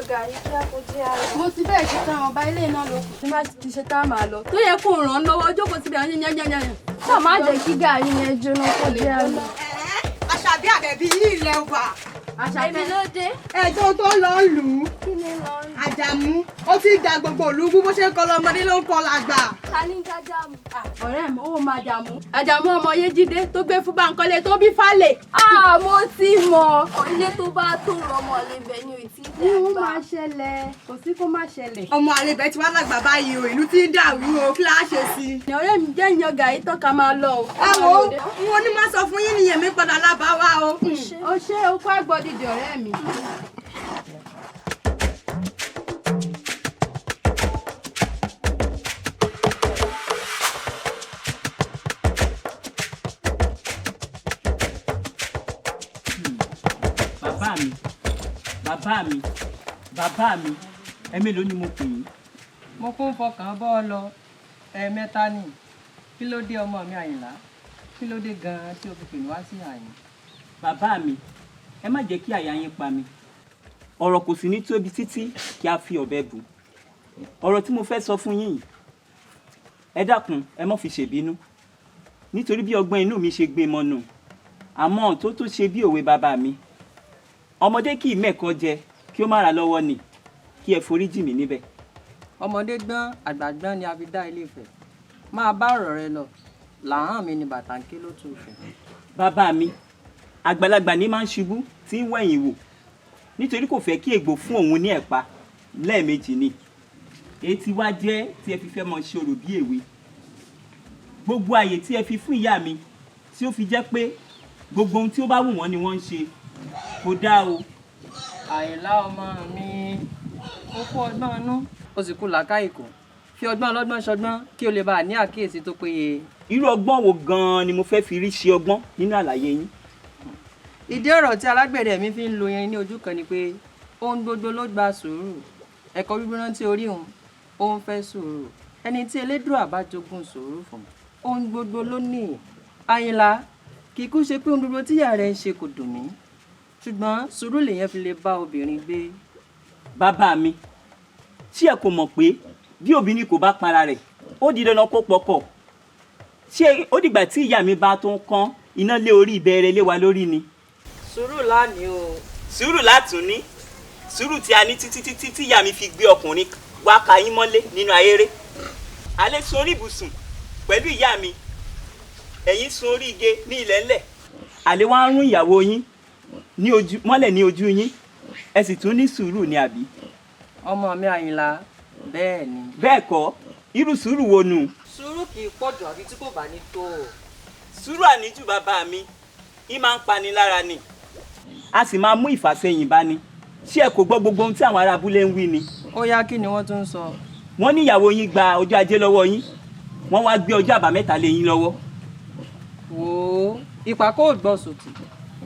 gàrí kí á kó jẹ́ ara. Mo ti bẹ́ẹ̀ ṣe tán ọba ilé náà ló kù. Tí má ti ṣe tá a máa lọ. Tó yẹ kó ràn án lọ́wọ́ jókòó síbi àwọn yányányányán. Ṣáà má jẹ́ kí gàrí yẹn jóná kó jẹ́ ara. Àṣàbí àbẹ̀bí yìí lẹ wà. Èmi ló dé. Ẹjọ́ tó lọ ń lù ú. Kí ni lọ ń lù? Àjàmú ó ti da gbogbo ìlú bó ṣe ń kọ́ lọ́mọdé ló ń kọ́ làgbà. Ta ní jájá mu? Ọ̀rẹ́ mi ó máa Àjàmú. Àjàmú ọmọ Yéjídé tó gbé fún Bánkọ́lé tó bí Fálè. Ah, mo ti mọ̀. Ilé tó bá tó rọmọ lébẹ̀ ni ò tí ì Ní ó dàgbà. máa ṣẹlẹ̀, kò sí kó má ṣẹlẹ̀. Ọmọ àlebẹ̀ ti wá lágbà báyìí o, ìlú ti ń dàrú o, kí láá ṣe sí i? Ọ̀rẹ́ mi jẹ́ ìyan gàrí tán ká máa lọ o. Ẹ wo, n ò ní má sọ fún yín nìyẹn mi padà lábàá wa o. O ṣé o kó àgbọ̀dìdì ọ̀rẹ́ mi. Bàbá mi, bàbá mi, bàbá mi, ẹ mélòó ni mo pè yín? Mo kún fọkàn bọ́ ọ lọ ẹ̀ẹ̀mẹ́ta ni. Kí ló dé ọmọ mi Àyìnlá? Kí ló dé gan-an tí o fi pè mí wá sí àyìn? Bàbá mi, ẹ má jẹ́ kí àyà yín pa mi. Ọ̀rọ̀ kò sì ní tóbi títí kí a fi ọ̀bẹ bù. Ọ̀rọ̀ tí mo fẹ́ sọ fún yín yìí, ẹ dákun, ẹ má fi ṣèbínú. Nítorí bí ọgbọ́n inú mi ṣe gbé mọ́nu, àmọ́ tó tó ṣe bí òwe bàbá mi. Ọmọdé kì í mẹ́kọ jẹ kí ó má ra lọ́wọ́ ni, kí ẹ foríjì mí níbẹ̀. Ọmọdé gbọ́n, àgbà gbọ́n ni a fi dá Ilé Ifẹ̀. Máa bá ọ̀rọ̀ rẹ lọ, làhán mi ni bàtà ń ké lótú Ifẹ̀. Bàbá mi, àgbàlagbà ní máa ń ṣubú tí ń wẹ̀yìn wò nítorí kò fẹ́ kí ègbò fún òun ní ẹ̀pa lẹ́ẹ̀mejì ni. Èyí wá jẹ́ tí ẹ fi fẹ́ mọ ṣòro bí èwe. Gbogbo àyè tí ẹ fi fún ìyá mi tí ó fi jẹ́ pé gbogbo ohun tí ó bá wù wọ́n ni wọ́n ń ṣe kò dáa o. Àyìnlá ọmọ mi, ó kú ọgbọ́n inú, ó sì kú làákàyè kò. Fi ọgbọ́n ọlọ́gbọ́n ṣọgbọ́n kí o lè bá a ní àkíyèsí tó péye. Irú ọgbọ́n wo gan-an ni mo fẹ́ fi rí ṣe ọgbọ́n nínú àlàyé yín? Ìdí ọ̀rọ̀ tí alágbẹ̀dẹ mi fi ń lo irin ní ojú kan ni pé ohun gbogbo ló gba sùúrù. Ẹ̀kọ́ gbígbóná tí orí òun, ó ń fẹ́ sùúrù. Ẹni tí Elédùà bá jogún sùúrù fún, ohun gbogbo ló ní. Àyìnlá, kì í kú ṣe pé ohun gbogbo tíyà rẹ̀ ń ṣe kò dùn mí. Ṣùgbọ́n sùúrù lèèyàn fi lè bá obìnrin gbé. Bàbá mi, ṣé ẹ kò mọ̀ pé bí obìnrin kò bá para rẹ̀, ó di dandan kó pọkọ? Ṣé ó dìgbà tí ìyá mi bá tó ń kán iná lé orí ìbẹ̀rẹ̀ lé wa lórí ni? Sùúrù lánìí o. Sùúrù látún ní. Sùúrù tí a ní títí títí tí ìyá mi fi gbé ọkùnrin wá ka yín mọ́lé nínú ayéré. Alẹ́ sun orí ibùsùn pẹ̀lú ìyá mi, ẹ̀yin sun orí ige ní ilẹ̀ ńlẹ̀. Àlè wá ń rún ìyàwó yín ní ojú mọ́lẹ̀ ní ojú yín, ẹ sì tún ní sùúrù ni àbí? Ọmọ mi Àyìnlá, bẹ́ẹ̀ ni. Bẹ́ẹ̀ kọ́, irú sùúrù wo nù? Sùúrù kì í pọ̀jù àfi tí kò bá ní tó o. Sùúrù àníjù bàbá mi, í máa ń pani lára ni. A sì máa mú ìfàsẹ́yìn bá ni. Ṣé ẹ kò gbọ́ gbogbo ohun tí àwọn ará abúlé ń wí ni? Ó yá, kí ni wọ́n tún ń sọ? Wọ́n ní ìyàwó yín gba ọjọ́ ajé lọ́wọ́ yín, wọ́n wá gbé ọjọ́ àbámẹ́ta lé yín lọ́wọ́. Wò ó, ìpàkọ́ ò gbọ́ sòtì,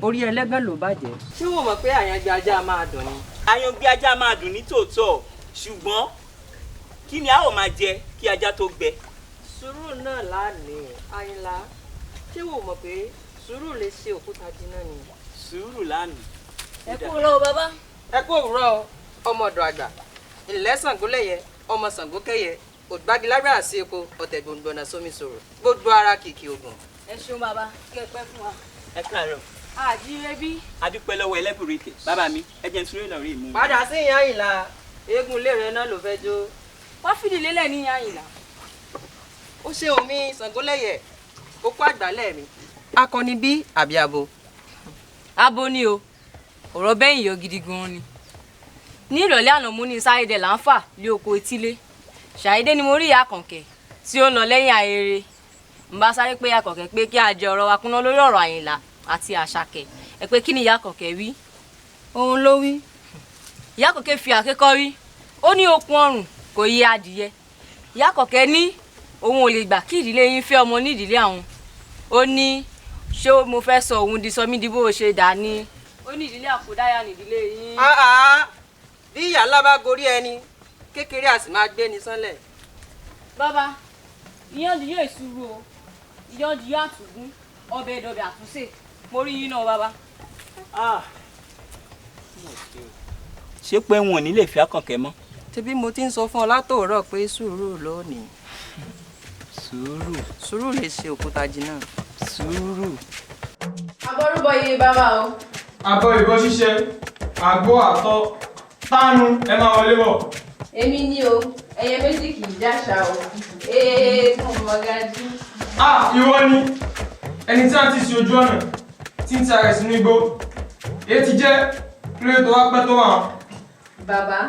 orí ẹlẹ́gàn ló bàjẹ́. Ṣé wò mọ̀ pé àyàngbé ajá máa dùn ni? Àyàngbé ajá máa dùn ní tòótọ́, ṣùgbọ́n kí ni a ó máa jẹ kí ajá tó gbẹ? Sùúrù náà lánìí, Àyìnlá. Ṣé wò mọ̀ pé sùúrù lè ṣe òkúta jiná ni? Sùúrù lánìí. Ẹ kú òwúrọ̀ o bàbá. Ẹ kú òwúrọ̀ o, ọmọ ọ̀dọ̀ àgbà. Ìlẹ́ Ṣàngólẹ́yẹ, ọmọ Ṣàngókẹ́yẹ, ògbágilágbà sí epo, ọ̀tẹ̀ gbòǹgbòǹnà sómi sòrò. Gbogbo ara kìkì ògùn. Ẹ ṣeun bàbá, kí ẹ pẹ́ fún wa. Ẹ káàárọ̀. Àjíire bí. A dúpẹ́ lọ́wọ́ ẹlẹ́bùrú ìkẹ́. Bàbá mi, ẹ jẹ́ n súré lọ rí ìmú. Padà sí ìyá Àyìnlá, eégún ilé rẹ náà ló fẹ́ jó. Wá fìdí lélẹ̀ ní ìyá Àyìnlá. Ó ṣe omi Ṣàngólẹ́yẹ, ó kó àgbálẹ̀ mi. Akọni bí àbí abo? Abo ni o, ọ̀rọ̀ bẹ́yìn yọ gidi gan-an ni. Ní ìrọ̀lẹ́ àná mo ní sáré dẹ̀ là ń fà lé oko etílé. Ṣàìdé ni mo rí ìyá Àkànkẹ́ tí ó ń lọ lẹ́yìn ahéré. N bá sáré pé ìyá Àkànkẹ́ pé kí a jẹ ọ̀rọ̀ wa kúnná lórí ọ̀rọ̀ Àyìnlá àti Àṣàkẹ́. Ẹ pé kí ni ìyá Àkànkẹ́ wí? Òun ló wí. Ìyá Àkànkẹ́ fi àkékọ́ rí. Ó ní okùn ọrùn kò yé adìyẹ. Ìyá Àkànkẹ́ ní òun ò lè gbà kí ìdílé yín fẹ́ ọmọ ní ìdílé àwọn. Ó ní ṣé mo fẹ́ sọ òun di sọ mí di bó ṣe dà ní. Ó ní ìdílé àkódáyà ní ìdílé yín. Àá, bí ìyá ńlá bá gorí ẹni, kékeré a sì máa gbé ni sánlẹ̀. Bàbá, ìyànjú yóò ṣubú o, ìyànjú yóò àtúgún, ọbẹ̀ ìdọ̀bẹ̀ àtúnṣe. Mo rí yín náà bàbá. Ah, mo ṣe o. Ṣé pé wọn ò ní lè fi Àkànkẹ́ mọ́. Ṣebí mo ti ń sọ fún ọ látòórọ̀ pé sùúrù lónìí. Sùúrù. Sùúrù lè ṣe òkúta jìnnà. Sùúrù. Abọ́rúbọ iye bàbá o. Àbọ̀ ìbọn ṣíṣe, àgbo àtọ, tánu ẹ máa wọlé bọ̀. Èmi ni o, ẹyẹ méjì kì í jáṣà o. Eégún mọ̀gájí. À ìwọ ni ẹni tí a ti ṣe ojú ọ̀nà tí ń ta rẹ̀ sínú igbó. Èyí ti jẹ́ kílódé tó wá pẹ́ tó wà hàn. Bàbá,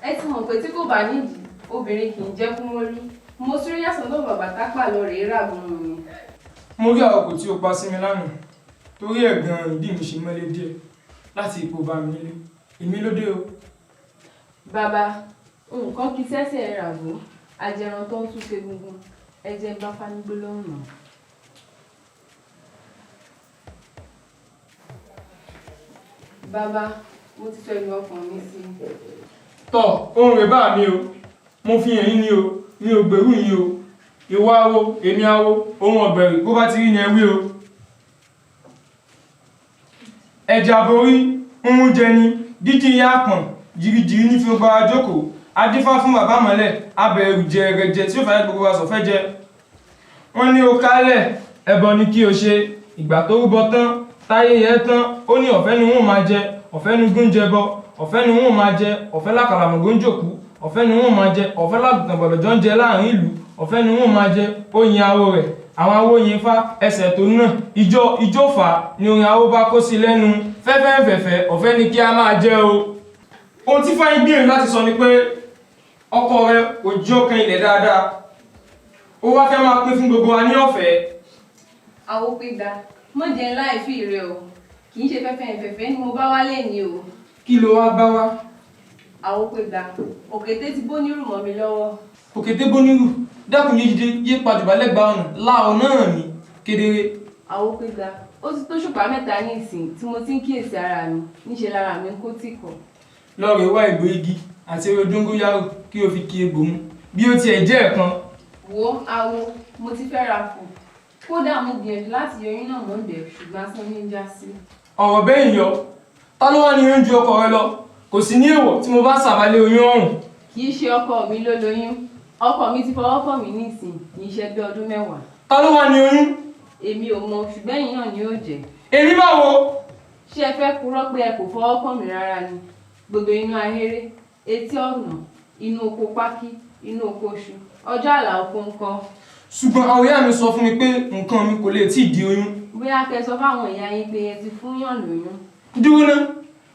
ẹ ti mọ̀ pé tí kò bá nídìí, obìnrin kì í jẹ́ kúmólú. Mo sún yàtọ̀ náà bàbá tápà lọ rèé ràgùn mi. Mo rí àkókò tí o pa sí mi lánàá torí ẹ̀ gan-an ìdí mi ṣe mọ́lé díẹ̀ láti ipò bá mi nílé. Èmi ló dé o. Bàbá, nǹkan kì í sẹ́sẹ̀ ràgó, ajẹran tó ń tún kegungun, ẹ jẹ́ bá fánigbólóhùn náà. Bàbá, mo ti sọ ìlú ọkàn mi sí i. Tọ̀, ohun rẹ̀ bá mi o. Mo fi hàn yín ni o, mi ò gbèrú yín o. Ìwọ awo, èmi awo, ohun ọ̀gbẹ̀rì bó bá ti rí ni ẹ wí o. Ẹja borí, ń jẹ ni, dídí ìyá àpọ̀n, jìrìjìrì ní fi gbogbo ara jókòó. Adífá fún bàbá mọ́lẹ̀, abẹ̀rù jẹ̀rẹ̀jẹ̀ tí ó fàyè gbogbo wa sọ̀fẹ́ jẹ. Wọ́n ní o kálẹ̀, ẹbọ ni kí o ṣe. Ìgbà tó rúbọ tán, táyé yẹ tán, ó ní ọ̀fẹ́ ni wọ́n máa jẹ, ọ̀fẹ́ ni gún jẹ bọ, ọ̀fẹ́ ni wọ́n máa jẹ, ọ̀fẹ́ lákàlàmọ̀gó ń jòkú, ọ̀fẹ́ ni wọ́n máa jẹ, ọ̀fẹ́ lágùntàn bọ̀lọ̀jọ̀ ń jẹ láàrin ìlú, ọ̀fẹ́ ni wọ́n máa jẹ, ó yin awo rẹ̀, àwọn awo yin fá, ẹsẹ̀ tó nà, ijó ijó fà á ni orin awo bá kó sí lẹ́nu, fẹ́fẹ́fẹ́fẹ́, ọ̀fẹ́ ni kí a máa jẹ o. Ohun tí Fáyín gbìyànjú láti sọ ni pé ọkọ rẹ kò jí ọkàn ilẹ̀ dáadáa, ó wá fẹ́ máa pín fún gbogbo wa ní ọ̀fẹ́. Àwòpégbà, mọ̀ jẹ́ ńlá ìfì rẹ o, kì í ṣe fẹ́fẹ́ ni mo bá wálé ni o. Kí ló wá bá wá? Àwòpégbà, òkété ti bó nírù mọ́ mi lọ́wọ́. Òkété bónírù, dákun Yéjídé yé pajùbà lẹ́gbàá ọ̀nà láò náà mi kedere. Àwòpégbà, ó ti tó ṣùpá mẹ́ta ní ìsìn tí mo ti ń kíyèsí ara mi, níṣe lára mi ń kó tìkọ̀. Lọ rè wá egbò igi àti ewé dóngóyárò kí o fi ki egbò mu bí ó tiẹ̀ jẹ́ ẹ̀kan. Wo awo, mo ti fẹ́ ra kù. Kódà mo gbìyànjú láti yọ oyún náà mọ́gbẹ́ ṣùgbọ́n asán ní í já sí. Ọ̀rọ̀ bẹ́ẹ̀ yọ, ta ló wá ní oyún ju ọkọ rẹ lọ? Kò sí ní èèwọ̀ tí mo bá ṣàbálẹ̀ oyún ọ̀hún. Kì í ṣe ọkọ mi ló lóyún. Ọkọ mi ti fọwọ́ kàn mí nísìn, kì í ṣe bí ọdún mẹ́wàá. Ta ló wá ní oyún? Èmi ò mọ̀ ṣùgbọ́n ẹ̀yin náà ni yóò jẹ́. Èmi báwo? Ṣé ẹ fẹ́ purọ́ pé ẹ kò fọwọ́ kàn mí rárá ni? Gbogbo inú ahéré, etí ọ̀nà, inú oko pákí, inú oko iṣu, ọjọ́ àlà oko ńkọ́. Ṣùgbọ́n àwọn ìyá mi sọ fún mi pé nǹkan mi kò lè tíì di oyún. Bóyá kẹ́ sọ fáwọn ìyá yín pé ẹ ti fún yàn lóyún. Dúró ná,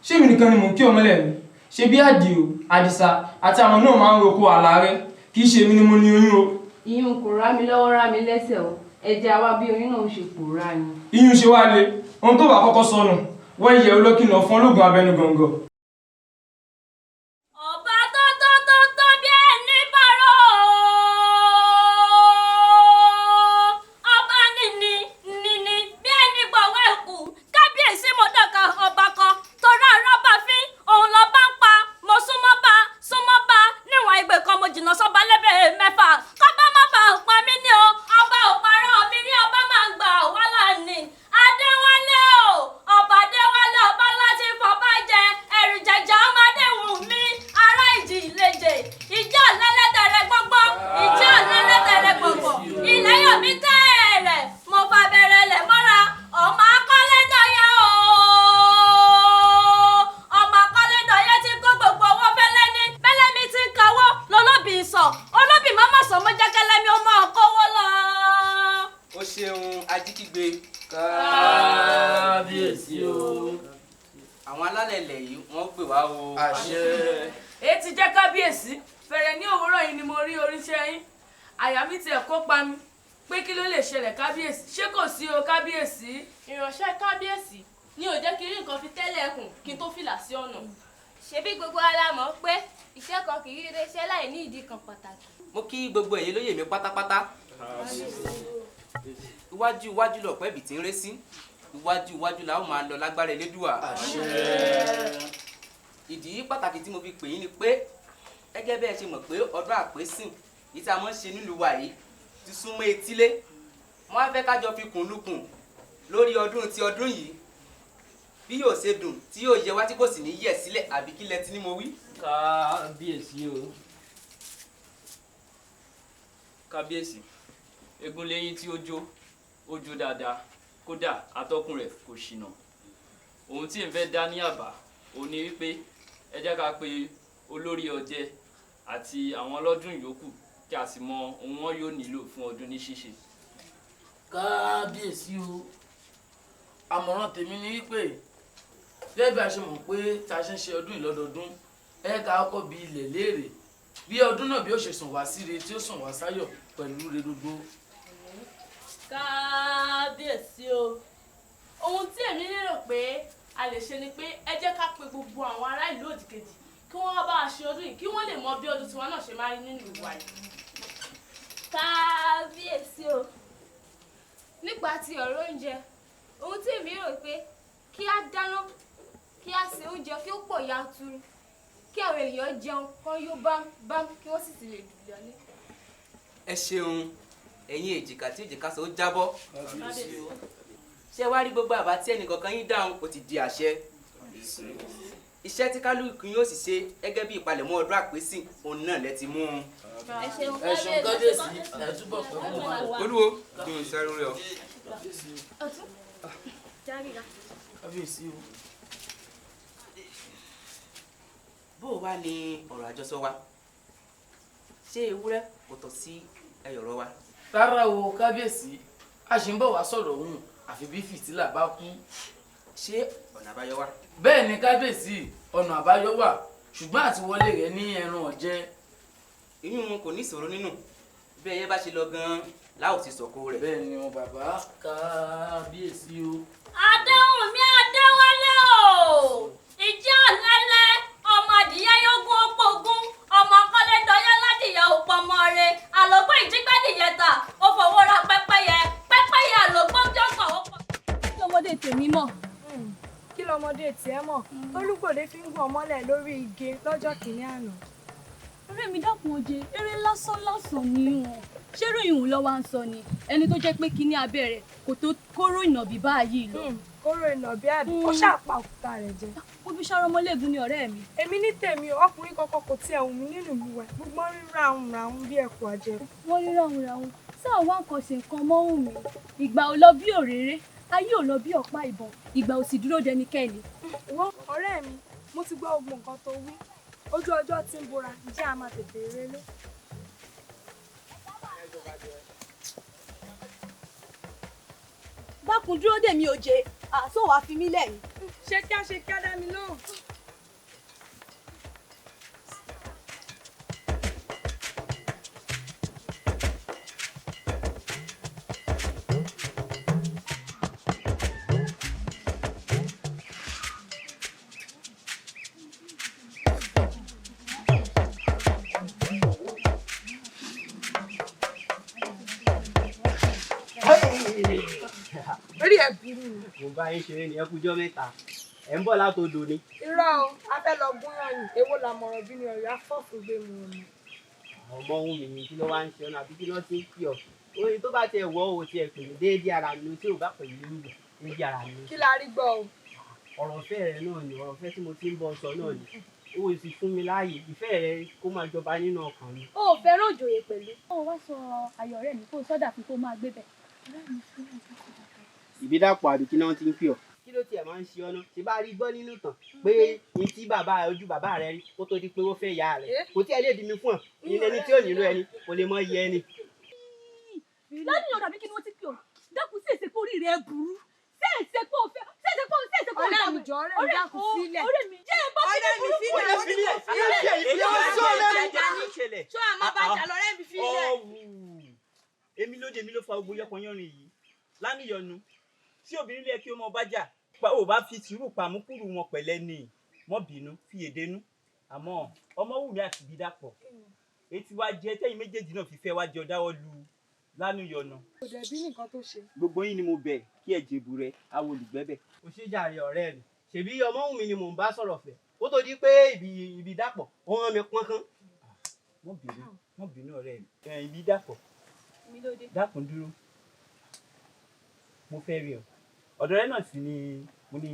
ṣé èmi nìkan ni mò ń kí ọmọlẹ̀ mi? Ṣé bí Àdìó, Àdìsá àti àwọn náà máa ń roko àlà rẹ? Kì í ṣe èmi ni mo ní oyún o. Ìyún kò rá mi lọ́wọ́ rá mi lẹ́sẹ̀ o. Ẹ jẹ́ a wá bí oyún náà ṣe pòórá ni. Iyún ṣe wá le, ohun tó bá kọ́kọ́ sọnù, wọ́n yẹ olókìnà fún ológun abẹnú gọ̀ǹgọ̀. Ọba tó tó tó tó bí ẹni bàrọ̀ ọba nìní nìní bí ẹni gbọ̀wọ́ ẹ̀kú kábíyèsí mo dọ̀ka ọba kan torí àrọ́bà fín òun lọ bá ń pa mo súnmọ́ bá súnmọ́ bá níwọ̀n ìgbè kan mo jìnnà sọ́ba lẹ́bẹ̀ẹ́ mẹ́fà kọ́bá má bà ń pa mí ní o ọba ò parọ́ mi rí ọba máa ń gbà wá lánìí Adéwálé o ọba Adéwálé ọba láti fọba jẹ ẹ̀rù jẹjẹ ọmọdé wù mí ará ìjì ìlejè ìjà lẹ́lẹ́tẹ̀rẹ̀ gbọ́ngbọ́n ìjà lẹ́lẹ́tẹ̀rẹ̀ gbọ̀ngbọ̀n ilẹ̀ yọ̀mí tẹ́ẹ̀rẹ̀ mo fà bẹ̀rẹ̀ lẹ̀ mọ́ra ọmọ akọ́lé dọ̀yẹ o ọmọ akọ́lé dọ̀yẹ ti kó gbogbo owó fẹ́lẹ́ ní fẹ́lẹ́ mi ti ń kawó lọ́lọ́bì sọ olóbì mọ́mọ́ sọ mọ́ jẹ́kẹ́lẹ́ mi ó mọ́ kówó lọ. O ṣeun ajíkígbe. Kábíyèsí o. Àwọn alálẹ̀ ilẹ̀ yìí wọ́n gbè wá o. Àṣẹ. Èyí ti jẹ́ kábíyèsí fẹ̀rẹ̀ ní òwúrọ̀ yìí ni mo rí oríṣẹ́ yín àyà mi tiẹ̀ kó pa mi pé kí ló lè ṣẹlẹ̀ kábíyèsí ṣé kò sí o kábíyèsí. Ìránṣẹ́ kábíyèsí ni ò jẹ́ kí n rí nǹkan fi tẹ́lẹ̀ ẹkùn kí n tó fìlà sí ọ̀nà. Ṣebí gbogbo wa la mọ̀ pé iṣẹ́ kan kì í dédé ṣe láì ní ìdí kan pàtàkì. Mo kí gbogbo ẹ̀yin lóyè mi pátápátá. Iwájú iwájú lọ̀pẹ́ ibì tí ń ré sí. Iwájú iwájú la ó máa lọ lágbára Elédùà. Ìdí pàtàkì tí mo fi pè yín ni pé gẹ́gẹ́ bẹ́ẹ̀ ṣe mọ̀ pé ọdún àpésìn yìí tí a máa ń ṣe nílùú wa yìí ti súnmọ́ etílé. Wọ́n á fẹ́ ká jọ fi kùn lukùn lórí ọdún ti ọdún yìí. Bí yóò ṣe dùn tí yóò yẹ wá tí kò sì ní yẹ̀ sílẹ̀, àbí kí lẹ ti ní mo wí. Kábíyèsí o, kábíyèsí, eégún lẹ́yìn tí ó jó, ó jó dáadáa, kódà atọ́kùn rẹ̀ kò ṣìnà. Ohun tí n fẹ́ dá ní àbá òun ni wípé ẹ jẹ́ ká pe olórí ọdẹ àti àwọn ọlọ́dún yòókù kí a sì mọ ohun wọn yóò nílò fún ọdún ní ṣíṣe. Kábíyèsí o, àmọ̀ràn tèmi ni wípé gẹ́gẹ́ bí a ṣe mọ̀ pé tá a ṣe ń ṣe ọdún yìí lọ́dọọdún, ẹ ká kọ́kọ́ bi ilẹ̀ léèrè bí ọdún náà bí ó ṣe sàn wá síre, tí ó sàn wá sáyọ̀ pẹ̀lú re gbogbo. Kábíyèsí o, ohun tí èmi lérò pé a lè ṣe ni pé ẹ jẹ́ ká pe gbogbo àwọn ará ìlú òdìkejì kí wọ́n wá bá wa ṣe ọdún yìí, kí wọ́n lè mọ bí ọdún tiwọn náà ṣe máa rí nínú ìwà yìí. Kábíyèsí o, nípa ti ọ̀rọ̀ oúnjẹ, ohun tí èmi rò pé kí á dáná, kí á ṣe oúnjẹ kí ó pọ̀ yanturu, kí àwọn ènìyàn jẹun kán yó bámbám, kí wọ́n sì ti lè dùn lọlé. Ẹ ṣeun, ẹ̀yin èjìká tí èjìká sọ ó jábọ́. Ṣé wàá rí gbogbo àbá tí ẹnìkọ̀ọ̀kan yín dáhùn, ó ti di àṣẹ. Iṣẹ́ tí kálukú yóò sì ṣe gẹ́gẹ́ bí ìpalẹ̀mọ́ ọdún àpésìn òun náà lẹ ti mú un. Ẹ ṣeun. Ẹ ṣeun kábíyèsí, ẹ túbọ̀ pẹ́ fún wa. Olúwo dùn sáré rẹ o. Ọ̀tún járíra. Kábíyèsí o. Bó o wá ní ọ̀rọ̀ àjọsọ wa, ṣé ewúrẹ́ kò tọ́ sí ẹyọ̀rọ̀ wa? Rárá o kábíyèsí, a ṣì ń bọ̀ wá sọ̀rọ̀ òun àfi bí fìtílà bá kú. Ṣé ọ̀nà àbáyọ wà? Bẹ́ẹ̀ ni kábíyèsí, ọ̀nà àbáyọ wà, ṣùgbọ́n àtiwọlé rẹ̀ ní ẹran ọ̀jẹ́. Ìyún kò ní ìṣòro nínú, bí ẹyẹ bá ṣe lọ gan-an láò ti sọ̀kò rẹ̀. Bẹ́ẹ̀ ni o bàbá, kábíyèsí o. Adéhùnmí Adéwálé o, ìjẹ́ ọ̀lẹ́lẹ́ ọmọ adìyẹ yógún ópógún, ọmọ akọ́lédọ́yé ládìyẹ òpọmọ rẹ, àlọ́gbọ́ ìjígbẹ́dìyẹ ta, ó fowó ra pẹ́pẹ́yẹ, pẹ́pẹ́yẹ àlọ́gbọ́ jọ̀kọ̀ ó pọ̀. Kí lọmọdé tèmi mọ̀? Kí lọmọdé tiẹ̀ mọ̀? Tolúgbòde fi ń gún ọmọlẹ̀ lórí igi lọ́jọ́ kìíní àná. Ọ̀rẹ́ mi dákun oje, eré lásán lásán ni wọn. Ṣé ròyìn òun lọ́wọ́ à ń sọ ni? Ẹni tó jẹ́ pé kíní abẹ́ rẹ̀ kò tó kóró ìnàbí báyìí lọ. Kóró ìnàbí àbí? Ó ṣàpà òkúta rẹ̀ jẹ. Ó fi ṣàrọmọlẹ́gùn ni ọ̀rẹ́ mi. Èmi ní tèmi, ọkùnrin kankan kò tiẹ̀ wù mí nínú ìlú wa. Gbogbo rí ràhùn ràhùn bí ẹ̀kú àjẹ. Wọ́n rí ràhùn ràhùn. Sáà wá nǹkan ṣe nǹkan mọ́ wù mí. Ìgbà ò lọ bí òréré, ayé ò lọ bí ọ̀pá ìbọn, ìgbà ò sì dúró dẹnikẹ́ni. Wọ́n ọ̀rẹ́ mi, mo ti gbọ́ gbogbo nǹkan tó wí. Ojú ọjọ́ tí ń bora, ǹjẹ́ a máa tètè relé? Dákun dúró dè mí oje, àṣọ wàá fi mí lẹ̀ ni. Ṣé kí á ṣe kí á dá mi lóhùn? Orí ẹ̀ burú ni. Mo bá yín ṣeré ni, ẹ kújọ́ mẹ́ta. Ẹ̀ ń bọ̀ látodò ni. Irọ́ o, a fẹ́ lọ gúnyán ni, èwo làmọ̀ràn bí ni ọ̀yọ́ afọ́fù gbé mu ni. Ọmọ ohun mi ni kí ló wá ń ṣe ọ́nà àbí kí ló ti ń kí ọ. Oyin tó bá tiẹ̀ wọ́ o tiẹ̀ pè mí déédéé ara mi tí ò bá pè mí lúlù déédéé ara mi. Kí la rí gbọ́ o? Ọ̀rọ̀ ìfẹ́ rẹ náà ni, ọ̀rọ̀ ìfẹ́ tí mo ti ń bọ́ sọ náà ni. O sì fún mi láàyè, ìfẹ́ rẹ kó máa jọba nínú ọkàn mi. O ò fẹ́ràn òjòyè pẹ̀lú. Ó wá sọ ayọ̀ ọ̀rẹ́ mi kó sọ́dà fún kó máa gbé bẹ̀. Ìbídàpọ̀ àbí kí náà ti ń pè ọ́. Kí ló tiẹ̀ máa ń ṣe ọ́nà? Ṣé bá rí gbọ́ nínú ìtàn pé ní tí bàbá ojú bàbá rẹ rí kó tó di pé ó fẹ́ ìyá rẹ̀? Kò tí ẹ lè di mi fún ọ. Ilé ẹni tí ò nílò ẹni kò lè mọ iye ẹni. Lẹ́yìn ọ̀dà bí kí ni wọ́n ti pè ọ́? Dákun sí èsè pé orí rẹ̀ burú. Sí èsè pé o fẹ́ sí èsè pé o sí èsè pé o Ọ̀rẹ́ mi jọ, ọ̀rẹ́ mi dákun fílẹ̀. Ọ̀rẹ́ mi jẹ́ ẹ bá Ọ̀rẹ́ mi fílẹ̀, ó ní kò fílẹ̀. Ṣé àmọ́ bàjá lọ́rẹ́ mi fílẹ̀? Èmi ló dé, èmi ló fa ogun yọkànyánrin yìí. Lánìyọnu, tí obìnrin lé kí ó mọ bá jà, ò bá fi sùúrù pàmùkùrù wọn pẹ̀lẹ́ ni, mọ́ bínú, fi èdè nú. Àmọ́ Ọmọwùmí àti Ìbídàpọ̀, etí wa jẹ tẹ́yin méjèèjì náà fi fẹ́ wá jọ dáwọ́ lu Lánìyọnu. Kò dẹ̀ bí nǹkan tó ṣe. Gbogbo yín ni mo bẹ̀ kí ẹ jèbù rẹ, àwọn olùgbẹ́bẹ̀. O ṣe jàre ọ̀rẹ́ mi, ṣèbí Ọmọwùmí ni mò ń bá sọ̀rọ̀ fẹ́. Ó tó di pé Ìbídàpọ̀, ó rán mi pọ́nkán. Mọ́ bínú ọ̀rẹ́ mi. Ìbídàpọ̀, dákun dúró, mo fẹ́ rí ọ. Ọ̀dọ̀ rẹ náà sì ni mo ní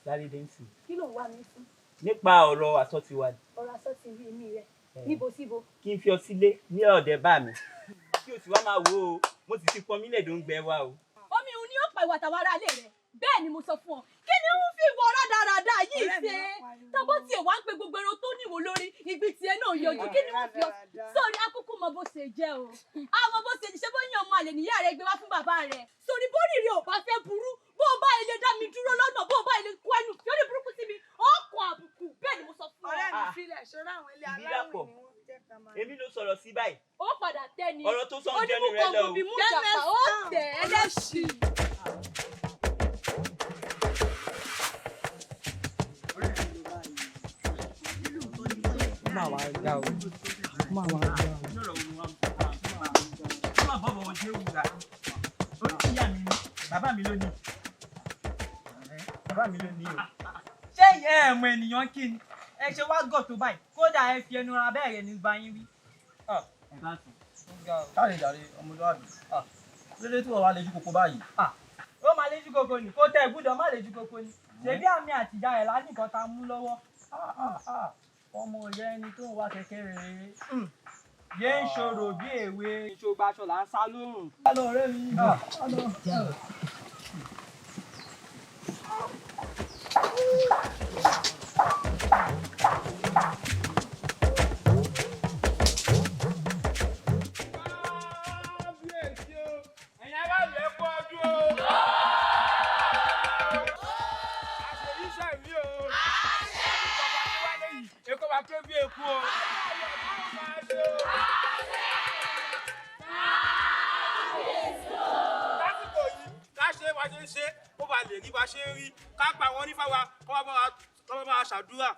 Sáré dé ń sìn. Kí ló ń wá mi fún? Nípa ọ̀rọ̀ àsọtiwa ni. Ọ̀rọ̀ aṣọ ti rí mi rẹ̀. Níbo síbo? Kí n fi ọ sílé ní ọ̀dẹ̀ bá mi. Kí o sì wá máa wo o, mo sì ti pọn mílẹ̀ tó ń gbẹ wá o. Omi òun ni ó pa ìwà tàwa aráalé rẹ̀. Bẹ́ẹ̀ ni mo sọ fún ọ. Kí ni ń fi ìwọ rádaràda yìí ṣe? Tọ́bọ̀ tiẹ̀ wá ń pe gbogbo ẹran tó níwò lórí ibi tiẹ̀ náà yọjú. Kí ni wọ́n fi ọ? Sọ̀rí akúkú mọ bó ṣe jẹ́ o. Àwọn bó ṣe ṣe bóyá ọmọ àlè níyà rẹ̀ gbé wá fún bàbá rẹ̀. Sọ̀rí bórì rẹ̀ ò bá fẹ́ burú. Bó o bá ilé dá mi dúró lọ́nà, bó o bá ilé kó ẹnu fi orí burúkú sí mi, ó kọ àbùkù. Bẹ́ẹ̀ ni mo sọ fún ọ. Ọ̀rẹ́ mi filẹ̀ ṣọ́ra àwọn ilé aláwìn ni wọ́n jẹ́ ká máa. Èmi ló sọ̀rọ̀ sí báyìí. Ó padà tẹ́ ni. Ọ̀rọ̀ tó sọ ń jẹnu rẹ lọ o. Onímú kan mú jàpá, ó tẹ̀ ẹ́ lẹ́sìn. Máa wá ga o. Máa wá ga o. Má bọ̀ bọ̀ ṣé wùdà. Orí ìyá mi ni, bàbá mi ló ní. Bàbá mi ló ní o. Ṣé ìyá ẹ̀ mọ ènìyàn kí ni? Ẹ ṣe wá gọ̀ tó báyìí, kódà ẹ fi ẹnu ra bẹ́ẹ̀ rẹ̀ ní bá yín wí. Káàlè jàre ọmọlúwàbí. Lóde tí wọ́n wá lejú koko báyìí. Ó máa lejú koko ni, kó tẹ́ ẹ gbúdọ̀ má lejú koko ni. Ṣèbí àmì àtìjà rẹ̀ lánìkan tá a mú lọ́wọ́. Ọmọ ìyá ẹni tó ń wá kẹ̀kẹ́ rèé. Yé ń ṣòro bí èwe. Ìṣògbà aṣọ là ń sá lóòrùn. Hálò ọ̀rẹ́ mi. Hálò. Ẹ̀yin aráàlú ẹ kú ọdún o. Àṣeyí ṣàìmí o. Bàbá tó wálé yìí, èkó bá ké bí eku o. Lásìkò yìí, ká ṣe bá ṣe ń ṣe, kó ba lè rí bá ṣe ń rí, ká pa àwọn onífá wa, kó bá wa ṣàdúrà.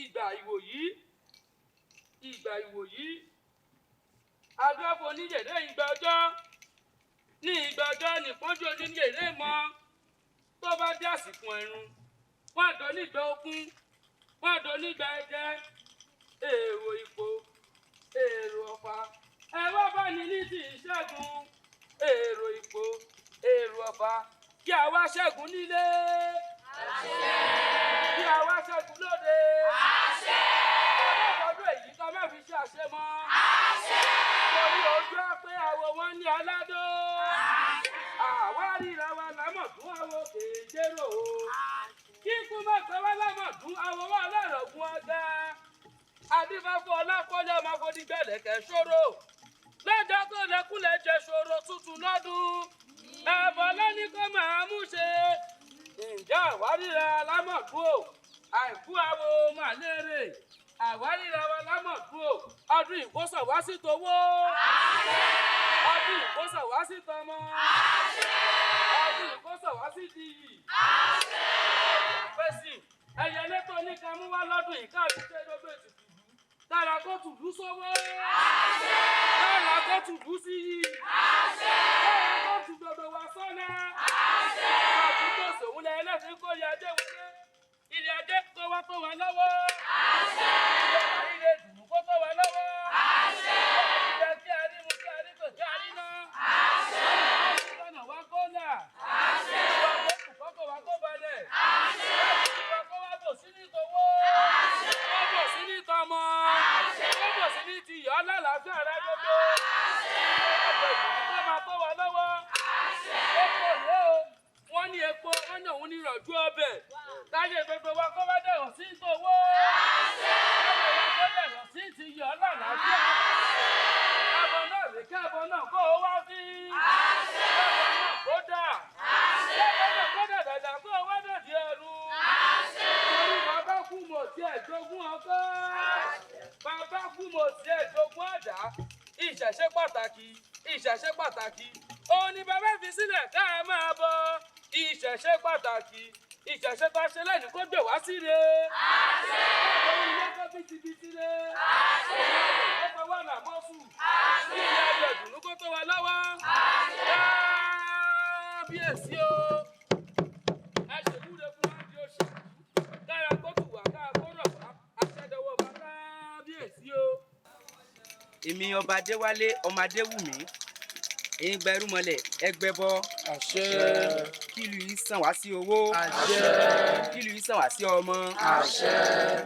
Ìgbà ìwòyí, ìgbà ìwòyí, adúláfo oníyèrè ìgbà ọjọ́, ní ìgbà ọjọ́ nìpọ́njú oníyèrè mọ́, tó bá dé àsìkò ẹ̀rùn, wọ́n àdó nígbà okun, wọ́n àdó nígbà ẹ̀jẹ̀, èrò ipò, èrò ọ̀fà, ẹ wá bá ní ní ti ìṣẹ́gun, èrò ipò, èrò ọ̀fà, kí a wá ṣẹ́gun nílé. Àṣẹ. kérò o. Kíkú má pẹ́ wá lámọ̀dún àwòrán alárọ̀gùn ọ̀gá. Adífáfọ́ ọlákọ́lé ọmọ afọdígbẹ̀lẹ̀kẹ̀ ṣòro. Lọ́jọ́ tó lẹ́kúnlẹ̀ jẹ ṣòro tuntun lọ́dún. Ẹ̀bọ̀ lẹ́ni kó máa mú ṣe. Ǹjẹ́ àwáríra lámọ̀dún o? Àìkú àwo máa léèrè. Àwáríra wa lámọ̀dún o. Ọdún ìkósọ̀ wá sí towó. Ọdún ìkósọ̀ wá sí tọmọ. Ọdún ìkósọ̀ wá sí tiyì. Àpẹ́sì ẹyẹlé tó ní ká mú wá lọ́dún yìí káàdì ṣe gbogbo ètùtù ìlú. Tára kó tùlú sówó. Tára kó tùlú sí yìí. Tára kó tù gbogbo wa sọ́nà. Àdúgbò sòun lẹ ẹlẹ́sìn kó yẹ ajé wọlé. Ilé ajé kó wá tó wa lọ́wọ́. Ilé ìdùnnú kó tó wa lọ́wọ́. Ilé kí a rí mu kí a rí kò kí a rí ná. Ọ̀nà wa kó là. Ìwà kó kù kọ́kọ́ wa kó balẹ̀. Ìwà kó wá bò sí ní towó. Kó bò sí ní tọmọ. Kó bò sí ní tiyọ̀ lálàáfíà rẹ gbogbo. Ọ̀pọ̀ ìdùnnú kó máa tó wa lọ́wọ́. Epo rèé o. Wọ́n ní epo, wọ́n ní òun ní ìrọ̀jú ọbẹ̀. Táyé gbogbo wa kó wá dẹ̀rọ̀ sí towó. Táyé wa kó dẹ̀rọ̀ sí tiyọ̀ lálàáfíà. Ẹbọ náà rèé kẹ́bọ náà kó o wá fi. Kẹ́bọ náà kó dà. Kẹ́bọ náà kó dà dàda kó o wá dàdí ẹrú. Torí bàbá kú mọ̀ tí ẹ̀ jogún ọkọ́. Bàbá kú mọ̀ tí ẹ̀ jogún àdá. Ìṣẹ̀ṣe pàtàkì, ìṣẹ̀ṣe pàtàkì. Òun ni bàbá fi sílẹ̀ ká ẹ máa bọ̀. Ìṣẹ̀ṣe pàtàkì, ìṣẹ̀ṣe tá a ṣe lẹ́nu kó gbè wá síre. Àṣẹ. Ilé kó bìtìbìtì re. Àṣẹ. Ó pa wà lámọ́sù. Àṣẹ. Ilé ayọ̀ ìdùnnú kó tó wa lọ́wọ́. Àṣẹ. Kábíyèsí o. Ẹ ṣèwúre fún wa di oṣù. Kára kó tù wá ká kó rọ̀ wá. Àṣẹdọwọ́ wa kábíyèsí o. Èmi ọba Adéwálé ọmọ Adéwùmí ẹ̀yin gba ẹrú mọ́lẹ̀ ẹgbẹ́ bọ. Àṣẹ. Kí ìlú yìí sàn wá sí owó. Àṣẹ. Kí ìlú yìí sàn wá sí ọmọ. Àṣẹ.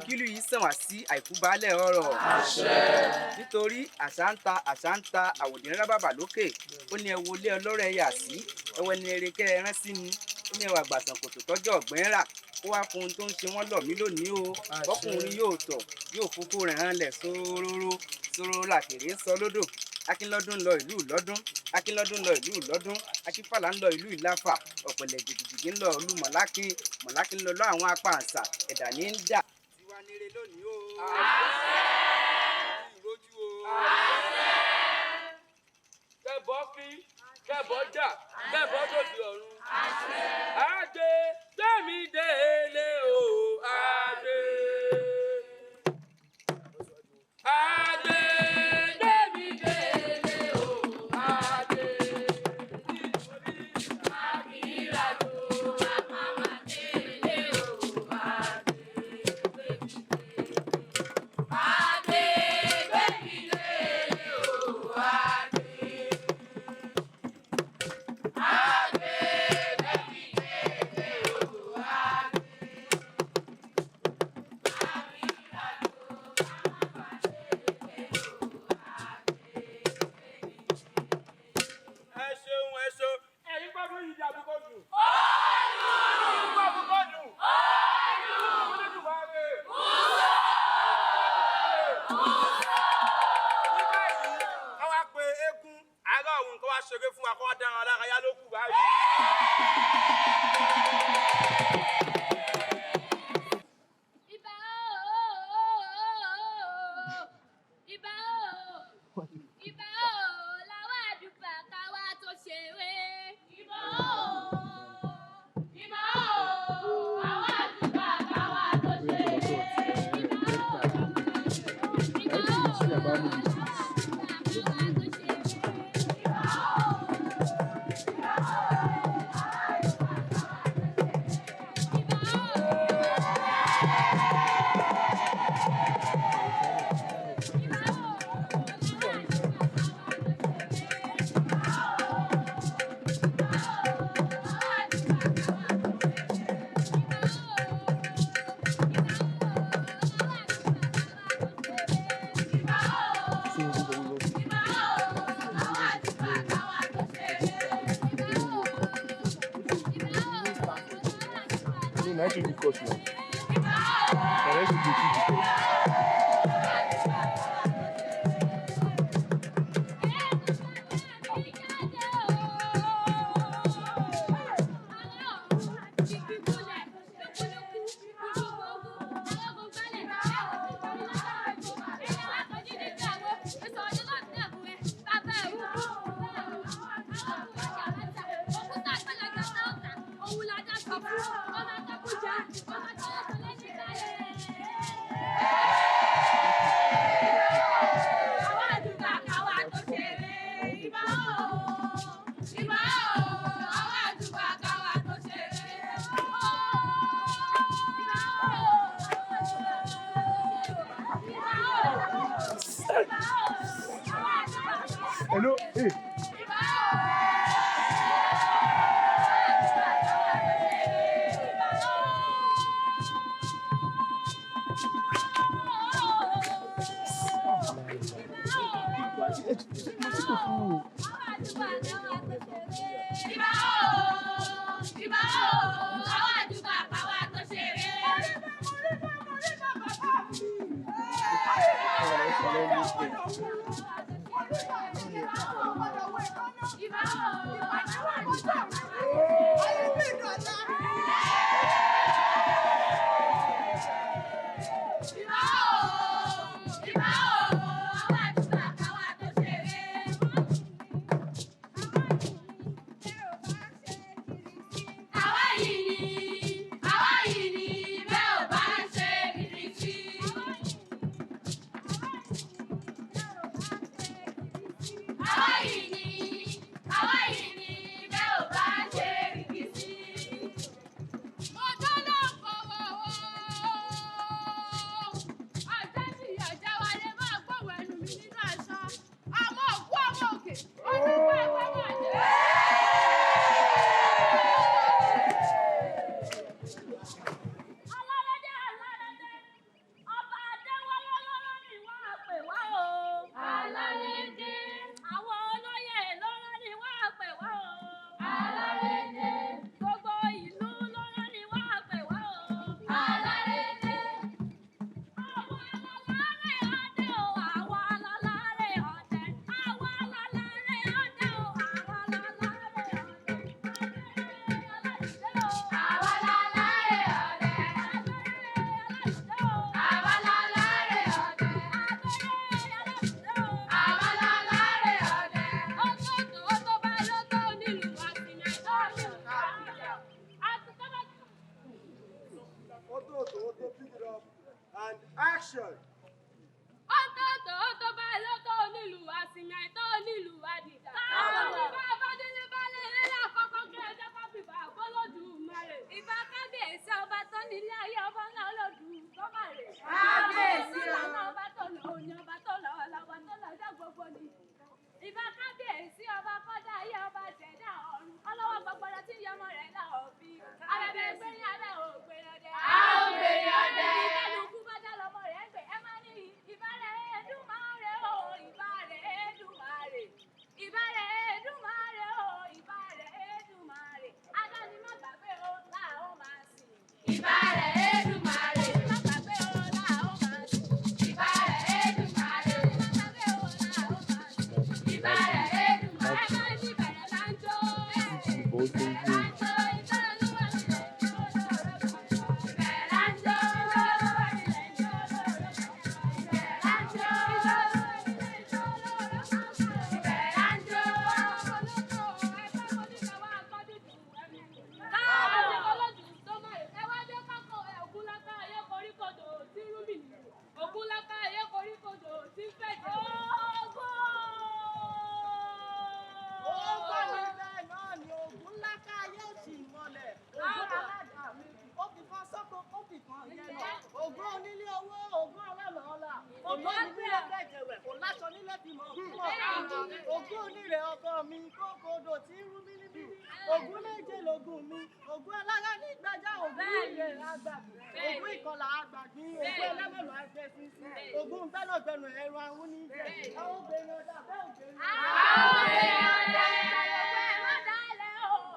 Kí ìlú yìí sàn wá sí àìkú baálẹ̀ ọrọ̀. Àṣẹ. Nítorí àṣà ń ta àṣà ń ta àwòdì ńlá bàbà lókè. Ó ní ẹ wo ilé ọlọ́rọ̀ ẹ yà sí. Ẹ wọ ẹni eré kẹ́ ẹ rán sí ni. Ó ní ẹwà àgbàsàn kòtò tọ́jọ́ ọ̀gbìn rà. Ó wá fún ohun tó ń ṣe wọ́n lọ̀ mí lónìí o. Bọ́kùnrin yóò tọ̀ yóò fokó rẹ̀ hàn lẹ̀ sóróró sóróró làkèrè ń sọ lódò. Akínlọ́dún ń lọ ìlú ìlọ́dún. Akínlọ́dún ń lọ ìlú ìlọ́dún. Akínfàlà ń lọ ìlú ìlàfà. Ọ̀pẹ̀lẹ̀ jìgìjìgì ń lọ ìlú Mọ̀lákín. Mọ̀lákín ń lọ lọ àwọn apá àṣà. Ẹ̀dà ní ń dà. Tiwa nire lónìí o. Ìrójú o. Kẹ́bọ̀ fi, kẹ́bọ̀ jà, kẹ́bọ̀ dòdì ọ̀run. Àgbè gbẹ̀mí délé o, àgbè. Àgbè gbẹ̀mí délé o, àgbè. Ẹ ṣeun, ẹ ṣeun. Ẹ̀yin gbọ́dọ̀ yìí di àbíkọ́ dùn. Ẹ̀yin gbọ́ àbíkọ́ dùn. Olódùmarè. Ní báyìí, ká wá pe eégún àárọ̀ òun kó wá ṣeré fún wa kó wá dára lára yá ló kù báyìí. Ìbà ooo, ìbà ooo, ìbà ooo, làwọn àdùbà káwa tó ṣeré. Ìbà ooo, ìbà ooo, àwọn àdùbà káwa tó ṣeré. Ìbà ooo, ìbà Na him take the course now. Na him take the course. Hello, hey.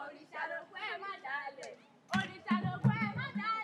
Òrìṣà ló pẹ́ má dalẹ̀, òrìṣà ló pẹ́ má dalẹ̀.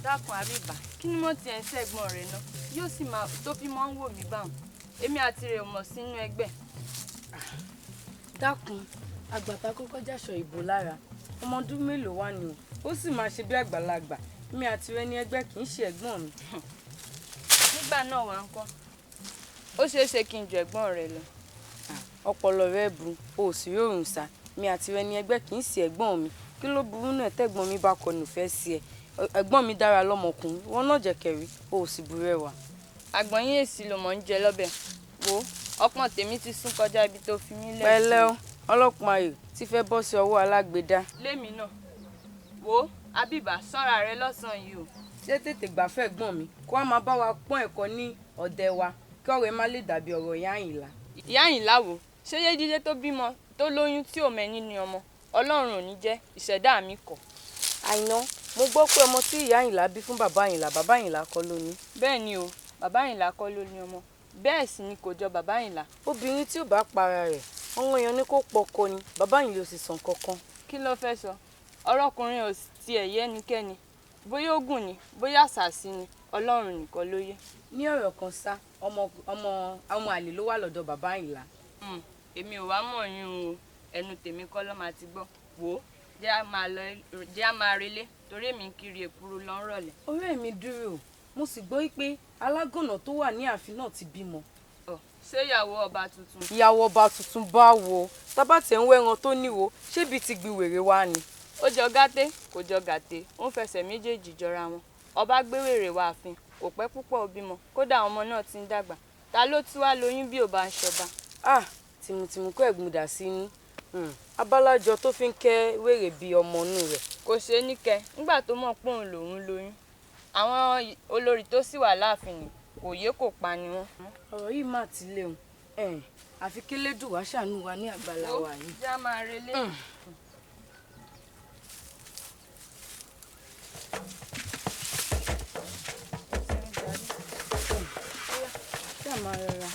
Dákun àbíbà, kí ni mo tiẹ̀ ń ṣẹ̀gbọ́n rẹ̀ náà yóò sì máa tó fi máa ń wò mí báwọn, èmi àti rẹ̀ ò mọ̀ sínú ẹgbẹ́. Dákun, àgbàtà kọ́kọ́ jáṣọ ìbò lára, ọmọ ọdún mélòó wà ní o, ó sì máa ṣe bí àgbàlagbà, èmi àti rẹ̀ ní ẹgbẹ́, kì í ṣe ẹ̀gbọ́n mi. Nígbà náà wà ń kọ́, ó ṣeé ṣe kí n ju ẹ̀gbọ́n rẹ̀ lọ. Ọpọlọ rẹ bu, o ò sì rí òrùn sá, èmi àti rẹ̀ ní ẹgbẹ́, kì í ṣe ẹ̀gbọ́n mi. Kí ló burú náà tẹ́gbọ́n mi bá kọnu ìfẹ́ sí ẹ? Ẹ̀gbọ́n mi dára lọ́mọkùnrin, wọn náà jẹ̀kẹ̀rí, o ò sì burẹ́wà. Àgbọ̀nyín èsì ló mọ̀ ń jẹ lọ́bẹ̀. Wo, ọpọ́n tèmi ti sún kọjá ibi tó fi mí lẹ̀ sí. Pẹ̀lẹ́ o, ọlọ́pàá ayò ti fẹ́ bọ́ sí ọwọ́ alágbèédá. Lémi náà, wo Àbíbà, ṣọ́ra rẹ lọ́sàn-án yìí o. Ṣé tètè gbà fẹ́ gbọ́n mi kó wá máa bá wa pọ́n ẹ̀kọ́ ní ọ̀dẹ wa, kí ọ̀rọ̀ ẹ má lè dàbí ọ̀rọ̀ ìyá Àyìnlá. Ìyá Àyìnlá wo? Ṣé Yéjídé tó bímọ tó lóyún tí ò mẹ́ni ní ọmọ? Ọlọ́run ò ní jẹ́, ìṣẹ̀dá mi kọ̀. Àìná, mo gbọ́ pé ọmọ tí ìyá Àyìnlá bí fún bàbá Àyìnlá, bàbá Àyìnlá kọ́ ló ní. Bẹ́ẹ̀ ni o, bàbá Àyìnlá kọ́ ló ní ọmọ, bẹ́ẹ̀ sì ni kò jọ bàbá Àyìnlá. Obìnrin tí ò bá para rẹ̀, ọ̀ràn èèyàn ni kò pọkọ ni, bàbá Àyìnlá ò sì sàn kankan. Kí ló fẹ́ sọ? Ọ̀rọ̀kùnrin ò tiẹ̀ yé ẹnikẹ́ni, bóyá oògùn ni, bóyá àṣàsí ni, Ọlọ́run nìkan ló yé. Ní ọ̀rọ̀ kan sá, ọmọ àlè ló wà lọ́dọ̀ bàbá Àyìnlá. Èmi ò wá mọ̀ yín o, ẹnu tèmi kọ́ ló máa ti gbọ́. Wò ó, jẹ́ á máa relé torí èmi ń kiri èkuru lọ ń rọ̀lẹ́. Ọ̀rẹ́ mi dúró, mo sì gbọ́ pé alágànná tó wà ní ààfin náà ti bímọ. Ṣé ìyàwó ọba tuntun? Ìyàwó ọba tuntun bá wo, tábà tẹ̀ ń wẹ́ran tó níwo, ṣébi ti gbi wèrè wá ni. Ó jọ gàté, kò jọ gàté, ó ń fẹsẹ̀ méjèèjì jọra wọn. Ọba gbé wèrè wá ààfin, kò pẹ́ púpọ̀ ó bímọ, kódà ọmọ náà ti ń dàgbà. Ta ló tú wá lóyún bí ò bá ń ṣọba? Ah, tìmùtìmù kọ́ ẹ̀gbùn dà sí inú. Abálájọ tó fi ń kẹ́ wèrè bíi ọmọ inú rẹ̀. Kò ṣeé níkẹ́, nígbà tó mọ̀ pé òun lòún lóyún. Àwọn olórí tó sì wà láàfin ni kò yé kò pa ni wọ́n. Ọ̀rọ̀ yìí mà ti léwu, àfi kélédùn wá ṣàánú wa ní àgbàlá wa yìí. Jẹ́ á máa relé. Ṣé máa rọra?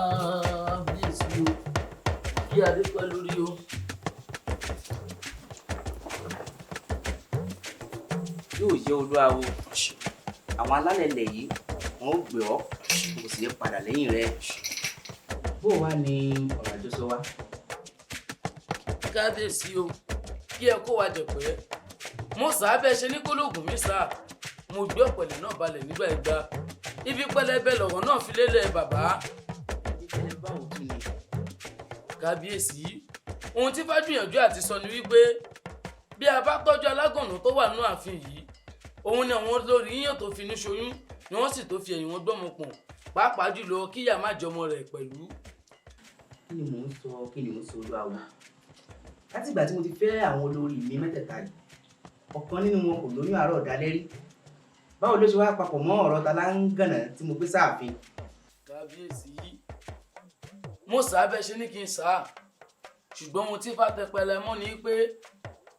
Kábíyèsí o, kí adé pẹ́ lórí o. Yóò yẹ olúwawo, àwọn alálẹ̀ ilẹ̀ yìí wọn ò gbé ọ, kò sì lè padà lẹ́yìn rẹ. Bó wá ní ọ̀rọ̀ àjọsọ wa? Kábíyèsí o, kí ẹ kó wa jẹ̀pẹ́. Mo sá bẹ́ẹ̀ ṣe ní kólógùn mi sá, mo gbé ọ̀pẹ̀lẹ̀ náà balẹ̀ nígbà ìgbà. Ibi pẹlẹbẹ lọ̀rọ̀ náà fi lélẹ̀ bàbá. Kábíyèsí, ohun tí Fájùyànjú àti sọ ni wípé bí a bá tọ́jú alágànná tó wà nínú ààfin yìí, òun ni àwọn olórí yíyàn tó fi inú ṣoyún ni wọ́n sì tó fi ẹ̀yìn wọn gbọ́mọ pọ̀n, pàápàá jùlọ kíyà má jọmọ rẹ̀ pẹ̀lú. Kí ni mò ń sọ, kí ni mò ń sọ olúwawo? Láti ìgbà tí mo ti fẹ́ àwọn olórí mi mẹ́tẹ̀ẹ̀ta yìí, ọ̀kan nínú wọn kò lóyún àárọ̀ dalẹ́ rí. Báwo ló ṣe wá papọ̀ mọ́ ọ̀rọ̀ ta láńgànà tí mo gbé sáàfin? Kábíyèsí, mo sá bẹ́ẹ̀ ṣe ní kí n sá, ṣùgbọ́n ohun tí Fátẹpẹlẹ mọ́ ni pé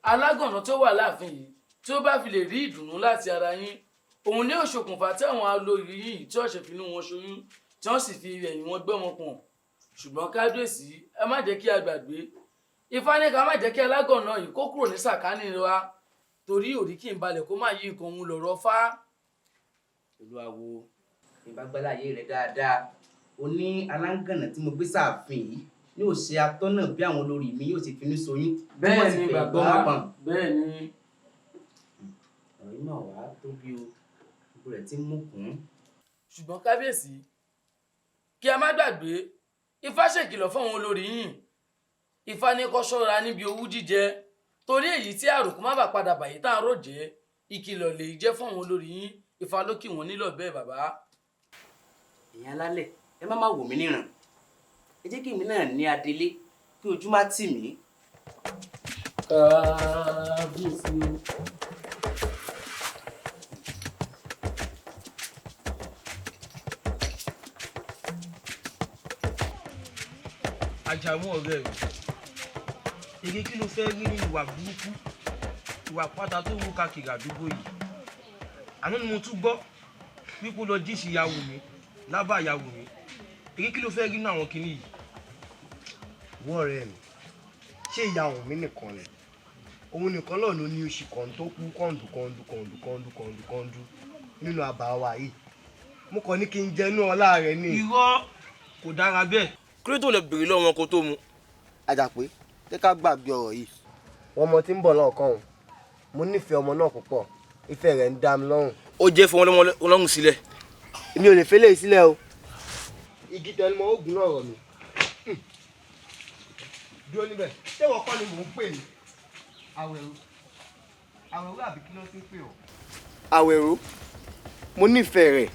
alágànná tó wà láàfin yìí tí ó bá fi lè rí ìdùnnú láti ara yín, òun ní òṣokùnfà tí àwọn olórí yìí tí wọ́n ṣe finú wọn ṣoyún tí wọ́n sì fi ẹ̀yìn wọn gbọ́mọ pọ̀n. Ṣùgbọ́n kábíyèsí, ẹ má jẹ́ kí a gbàgbé, Ifá ní ká má jẹ́ kí alágànná yìí kó kúrò ní sàkání wa, torí òrí kì í balẹ̀ kó má yí nǹkan òun lọ̀rọ̀ fá. Olúwawo, ìbágbáláyé rẹ dáadáa, o ní aláǹgànà tí mo gbé sáàfin yìí ní ò ṣe atọ́nà bí àwọn olórí mi yóò ṣe finú ṣoyún tí wọ́n sì Bẹ́ẹ̀ ni fẹ̀yìn bàbá, gbọ́mọ pọ̀n. bẹ́ẹ̀ ni. Ọ̀rọ̀ yìí náà wàá tóbi o, gbogbo rẹ̀ ti ń mú kùn. Ṣùgbọ́n kábíyèsí, kí a má gbàgbé, Ifá ṣèkìlọ̀ fún àwọn olórí yìí. Ifá ní kó ṣọ́ra níbi owú jíjẹ, torí èyí tí àròkù má bàa padà bàyí tá à ń rò jẹ́, ìkìlọ̀ lè jẹ́ fún àwọn olórí yìí. Ifá ló kì wọ́n nílọ̀ bẹ́ẹ̀ bàbá. Ẹ̀yin alálẹ̀, ẹ má má wò mí níran. Ẹ jẹ́ kí èmi náà ní adelé kí Kí ojú má tì mí. Kábíyèsí o. Àjàmú ọ̀rẹ́ rẹ̀, èrè kí ló fẹ́ rí ní ìwà burúkú, ìwà pátá tó wú káàkiri àdúgbò yìí? Àná ni mo tún gbọ́ wípé ó lọ jíṣì ìyàwó mi lábà ìyàwó mi. Èrè kí ló fẹ́ rí nínú àwọn kinní yìí? Wọ́n ọ̀rẹ́ mi, ṣé ìyá òun mi nìkan ni? Òun nìkan náà ló ní oṣù kan tó kú kọ́ńdù kọ́ńdù kọ́ńdù kọ́ńdù kọ́ńdù kọ́ńdù nínú àbá wa yìí. Mo kàn ní kí n jẹnú ọlá rẹ ni. Irọ́, kò dára bẹ́ẹ̀. Kí ló tó lọ bèrè lọ́wọ́ wọn kó tó mu? Àjàpé, jẹ́ ká gbàgbé ọ̀rọ̀ yìí. Wọ́n mọ tí ń bọ̀ lọ́ọ̀kan òun. Mo nífẹ̀ẹ́ ọmọ náà púpọ̀. Ìfẹ́ rẹ̀ ń dá mi lọ́rùn. Ó jẹ́ fún wọn lọ́rùn sílẹ̀. Èmi ò lè fẹ́ léyìí sílẹ̀ o. Igi tẹnumọ́ oògùn náà rọ̀ mí. Dúró níbẹ̀. Ṣé ìwọ kọ́ ni mò ń pè ní? Àwẹ̀rú. Àwẹ̀rú àbí kí ló ti ń pè ọ́? Àwẹ̀rú, mo nífẹ̀ẹ́ rẹ̀.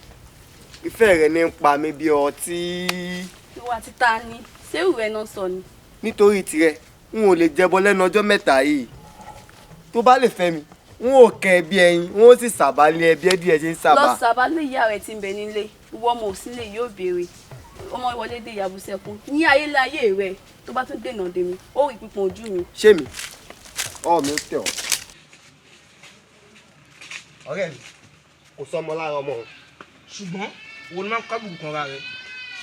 Ìfẹ́ rẹ̀ ní ń pa mí bí ọtí. Ìwà títa ni, ṣé ìwé náà sọ ni? Nítorí tirẹ̀, n ò lè jẹbọ lẹ́nu ọjọ́ mẹ́ta yìí. Tó bá lè fẹ́ mi, n ò kẹ́ ẹ bí ẹyin, n ó sì sàbá lé ẹbí ẹ díẹ̀ ṣe ń sàbá. Lọ sàbá lé ìyá rẹ̀ tí ń bẹ nílé, ìwọ ọmọ òsínlẹ̀ yóò béèrè. Ọmọ ìwọlé dé ìyàbù sẹ́kún. Ní ayéláyé rẹ̀, tó bá tún dènà dè mí, ó rí pípọ́n ojú mi. Ṣé mi? Ọwọ́ mi ó tẹ̀ ọ́. Ọ̀rẹ́ mi, kò sọ́mọ lára ọmọ òun. Ṣùgbọ́n òun máa ń kábùkù kanra rẹ̀.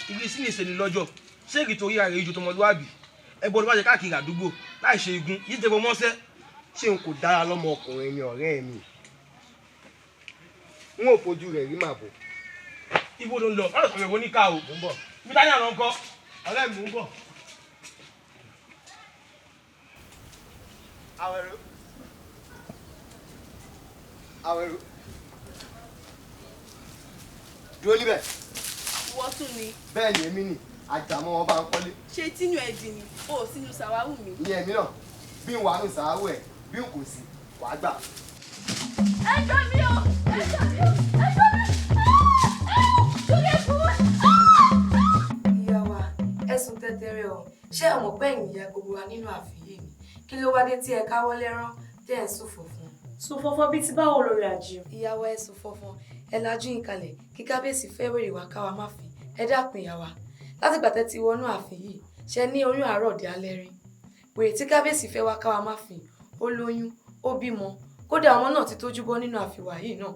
Igi sí ní ìṣẹ́ni lọ́jọ́, ṣé èkì torí ara rẹ̀ ju tọmọlúwàbí? Ẹbọ ló bá jẹ káàkiri àdúgbò láì ṣe igun, yìí tẹ́ bọ mọ́sẹ́. Ṣé n kò dára lọ́mọ ọkùnrin ni ọ̀rẹ́ mi? N ò fojú rẹ̀ rí màbo. Ibo ló ń lọ? Má lọ sọ̀rọ̀ ìwọ níkà o. Mò ń bọ̀. Ibi táyà lọ ń kọ́. Ọ̀rẹ́ mi, mò ń bọ̀. Àwẹ̀rú. Àwẹ̀rú. Dúró níbẹ̀. Ìwọ tún ni. Bẹ́ẹ̀ ni èmi nì, Àjàmọ́ ọba ń kọ́lé. Ṣé tínú ẹ dì ní? O ò sínú sàwáwù mi. Ìyẹn mi náà, bí n wà nù sàwáwù ẹ̀, bí n kò sí, wàá gbà. Ẹ gbà mí o! Ẹ gbà mí o! Ẹ gbà mí! Lórí ẹ̀kú! Ìyá wa, ẹ̀sùn tẹ́tẹ́rẹ́ o. Ṣé ẹ mọ̀ pé ẹ̀yin ìyá gbogbo wa nínú ààfin yìí ni? Kí ló wá dé tí ẹ káwọ́ lẹ́rán tẹ́ ẹ̀ ń sùn fọ̀fun? Sùn fọ̀fọ̀ bíi ti báwo lórí àjò? Ìyá wa, ẹ sùn fọ̀fọ̀n, ẹ lajú yín kalẹ̀ kí kábíyèsí fẹ́ wèrè wá káwa má fi. Ẹ dákun ìyá wa. Látìgbà tẹ́ ti wọnú ààfin yìí, ṣe ní oyún àárọ̀ dé alẹ́ rí. Wèrè tí kábíyèsí fẹ́ wá káwa má fi, ó lóyún, ó bímọ, kódà ọmọ náà ti tójú bọ́ nínú ààfin wa yìí náà.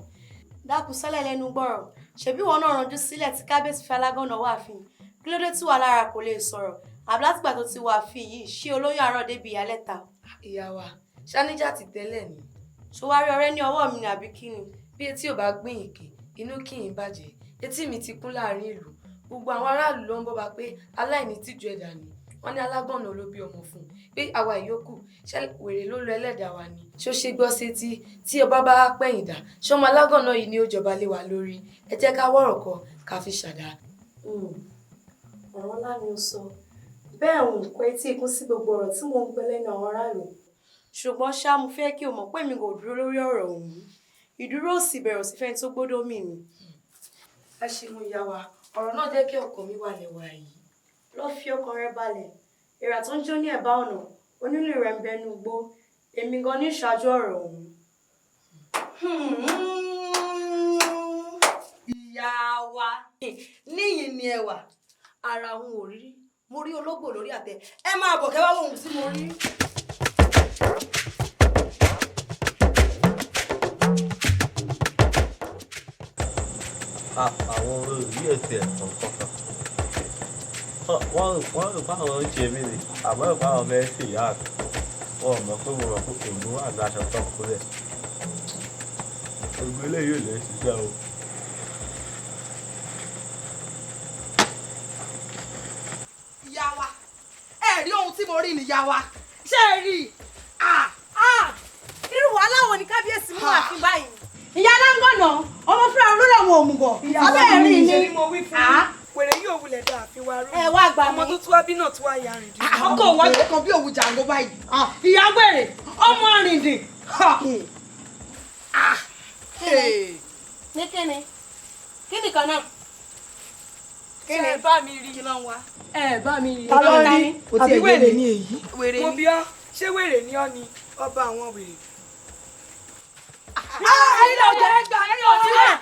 Dákun sọ́lẹ̀ lẹ́nu gbọ́rọ̀, ṣebí ìwọ náà ranjú sílẹ̀ tí kábíyèsí fẹ́ alágànná wà fín. Kí ló dé tí wà lára kò lè sọ̀rọ̀? Àbí látìgbà tó ti wà fín yìí, ṣé olóyún àárọ̀ débi ìyálẹ̀ta? Ìyá wa, ṣáníjà ti tẹ́lẹ̀ ni. Ṣó wá rí ọ̀rẹ́ ní ọwọ́ mi ni àbí kí ni? Bí etí ò bá gbìn ìkè, inú kì í bàjẹ́. Etí mi ti kún láàrin ìlú. Gbogbo àwọn aráàlú ló ń bọ́ba pé aláìní tìjú ẹ̀dá ni. Wọ́n ní alágànná ló bí ọmọ fún un. Pé àwa ìyókù, ṣé wèrè ló lo ẹlẹ́dàá wa ni? Ṣó ṣe gbọ́ sétí tí ọba bá pẹ̀yìn dà? Ṣọmọ alágànná yìí ni ó jọba lé wa lórí? Ẹ jẹ́ ká wọ̀rọ̀ kọ ká fi ṣàdá. Ọ̀rọ̀ ńlá ni ó sọ. Bẹ́ẹ̀ òun kọ etí ikún sí gbogbo ọ̀rọ̀ tí mò ń gbọ́ lẹ́nu àwọn aráàlú. Ṣùgbọ́n ṣá, mo fẹ́ kí o mọ̀ pé mi kò dúró lórí ọ̀rọ̀ ọ̀hún. Ìdúró ò sì bẹ̀rù sí fẹ́ni tó gbódó mì mí. Ẹ ṣeun ìyá wa, ọ̀rọ̀ náà jẹ́ kí ọkàn mi wà lẹ́wà yìí. Lọ fi ọkàn rẹ balẹ̀. Èèrà tó ń jó ní ẹ̀bá ọ̀nà, onílù rẹ̀ ń bẹnu igbó. Èmi gan ní ìṣáájú ọ̀rọ̀ ọ̀hún. Ìyá wa, níyìn ni ẹwà, ara òun ò rírí. Mo rí ológbò lórí àtẹ. Ẹ máa bọ̀ kẹ́ wá wo ohun tí mo rí. Àwọn olórí ètò ẹ̀kọ́ kọ̀ọ̀kan. Wọ́n rò pé àwọn ń ṣe mí ni, àmọ́ rò pé àwọn fẹ́ ṣe ìyá mi. Wọ́n mọ̀ pé mo mọ̀ pé òògùn wà ní aṣọ tó ń kúrẹ̀. Ògùn eléyìí ò lè ṣiṣẹ́ o. Ìyá wa, ẹ rí ohun tí mo rí ni ìyá wa. Ṣé ẹ rí i? Irú wàhálà wo ni kábíyèsí mú ààfin báyìí? Ìyá aláǹgànà, ọmọ fúnra olórí àwọn òmùgọ̀. Abẹ́ ẹ̀ rí Ṣé ni. ni mo wí fún yín? Wèrè yóò wulẹ̀ dá ààfin wa rú. Ẹ wá gbà mí. Ọmọ tó tún wá bí náà tún wá ya rìn dín. Ọkọ̀ wájú kan bí òwú jàǹgó báyìí. Ìyá wèrè, ọmọ arìndìn. Ní kíni? Kíni kan náà? Kí ni bá mi rí? Kí ló ń wá? Ẹ bá mi rí. Ta ló rí? Àbí wèrè ni èyí? Wèrè Mo ni. bí ọ, ṣé wèrè ni ọ ni ọba àwọn wèrè? Ẹyin náà jẹ́ ẹgbà ẹyin ò sílẹ̀.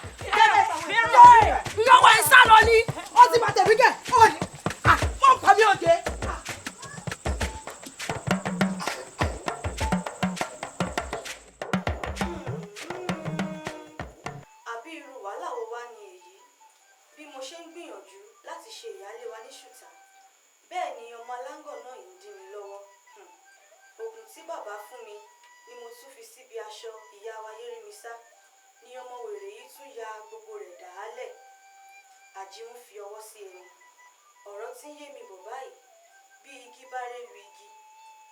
Ìyọ̀wọ̀ ẹ̀ sá lọ ni. Ó ti bàtẹ̀ mí kẹ̀. Ó ní. Mọ̀ pa mí òde. Àbí irú wàhálà wo wá ni èyí? Bí mo ṣe ń gbìyànjú láti ṣe ìyáálé wa ní ṣùtá, bẹ́ẹ̀ ni ọmọ aláǹgọ̀ náà yìí ń dí mi lọ́wọ́. Oògùn tí bàbá fún mi ni mo tún fi síbi aṣọ ìyá wa Yérímisá ni ọmọ wèrè yìí tún ya gbogbo rẹ̀ dàálẹ̀. Àjíhùn fi ọwọ́ sí ẹnu. Ọ̀rọ̀ tí ń yé mi bọ̀ báyìí, bí igi bá ré lu igi,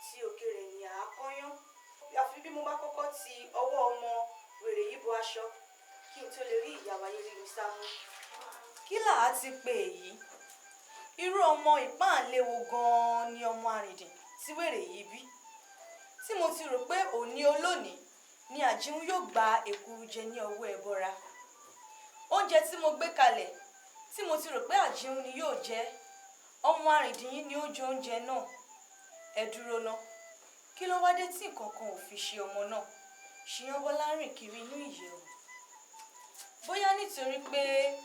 tí òkè rẹ̀ ní àákọ́yán. Àfi bí mo bá kọ́kọ́ ti ọwọ́ ọmọ wèrè yìí bọ aṣọ kí n tó lè rí ìyá wa Yérímisá mú. Kí làá ti pe èyí? Irú ọmọ ìpáǹle wo gan-an ni ọmọ arìndìn tí wèrè yìí bí? Tí mo ti rò pé òní olónìí ni Àjíhùn yóò gba èkuru jẹ ní ọwọ́ ẹbọra. Oúnjẹ tí mo gbé kalẹ̀ tí mo ti rò pé Àjíhùn ni yóò jẹ, ọmọ arìndìn yìí ni ó jẹ oúnjẹ náà. Ẹ dúró ná, kí ló wá dé tí nǹkan kan ò fi ṣe ọmọ náà? Ṣìyànbọ́lá ń rìn kiri inú ìyẹ̀wù. Bóyá nítorí pé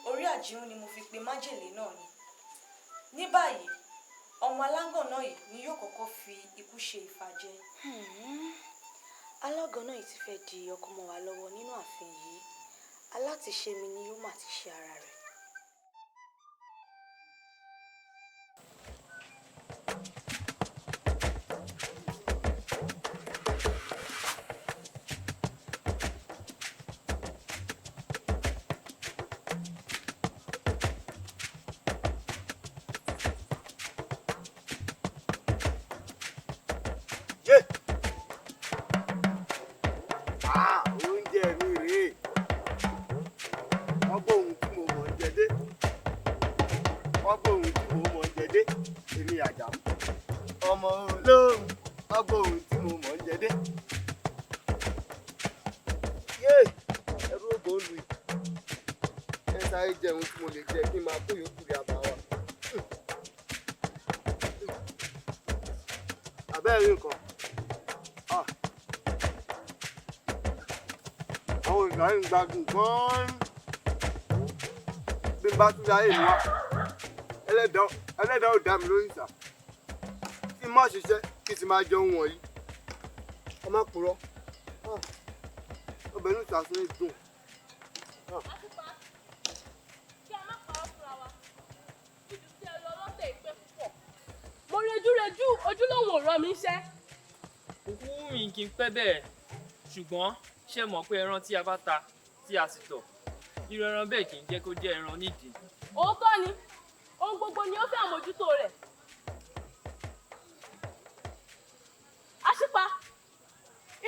orí Àjíhùn ni mo fi pe májèlé náà ni. Ní báyìí, ọmọ aláǹgànná yìí ni yóò kọ́kọ́ fi ikú ṣe ìfàjẹ. Alágànná yìí ti fẹ́ di ọkọ mọ́ wa lọ́wọ́ nínú ààfin yìí. Alátiṣe mi ni yóò mà ti ṣe ara rẹ̀. Yé! Ah, oúnjẹ mi rèé. Wọ́n gbọ́ ohun tí mo mọ̀ ń jẹ dé. Wọ́n gbọ́ ohun tí mo mọ̀ ń jẹ dé. Èmi Àjàmú. Ọmọ olóhùn. Wọ́n gbọ́ ohun tí mo mọ̀ ń jẹ dé. Yé! Ẹrú ògbó ń lu yìí. Ẹ sáré jẹ ohun tí mo lè jẹ kí n máa kó yòókù rí àbá wa. Àbẹ́ẹ̀ rí nǹkan. Ah. Àwọn ìgbà yìí ń gbádùn gan-an. Bí n bá tún láyé mi wá, ẹlẹ́dàá ò dá mi lórí ìsà. Kí n má ṣiṣẹ́, kí n sì máa jẹun wọ̀nyí. Ẹ má purọ́. Ah. Ọbẹ̀ inú ìsàsùn yìí dùn. Ah. Kí a má parọ́ fúnra wa, ìdù tí ẹ lọ lọ́tẹ̀ ìpẹ́ púpọ̀. Mo rejúrejú ojúlówó ò rán mi iṣẹ́. Kúkú wù mí kí n pẹ́ bẹ́ẹ̀, ṣùgbọ́n ṣé mọ̀ pé ẹran tí a bá ta tí a sì tọ̀, irú ẹran bẹ́ẹ̀ kì í jẹ́ kó jẹ́ ẹran nídìí. Òótọ́ ni, ohun gbogbo ni ó fẹ́ àmójútó rẹ̀. Aṣípa,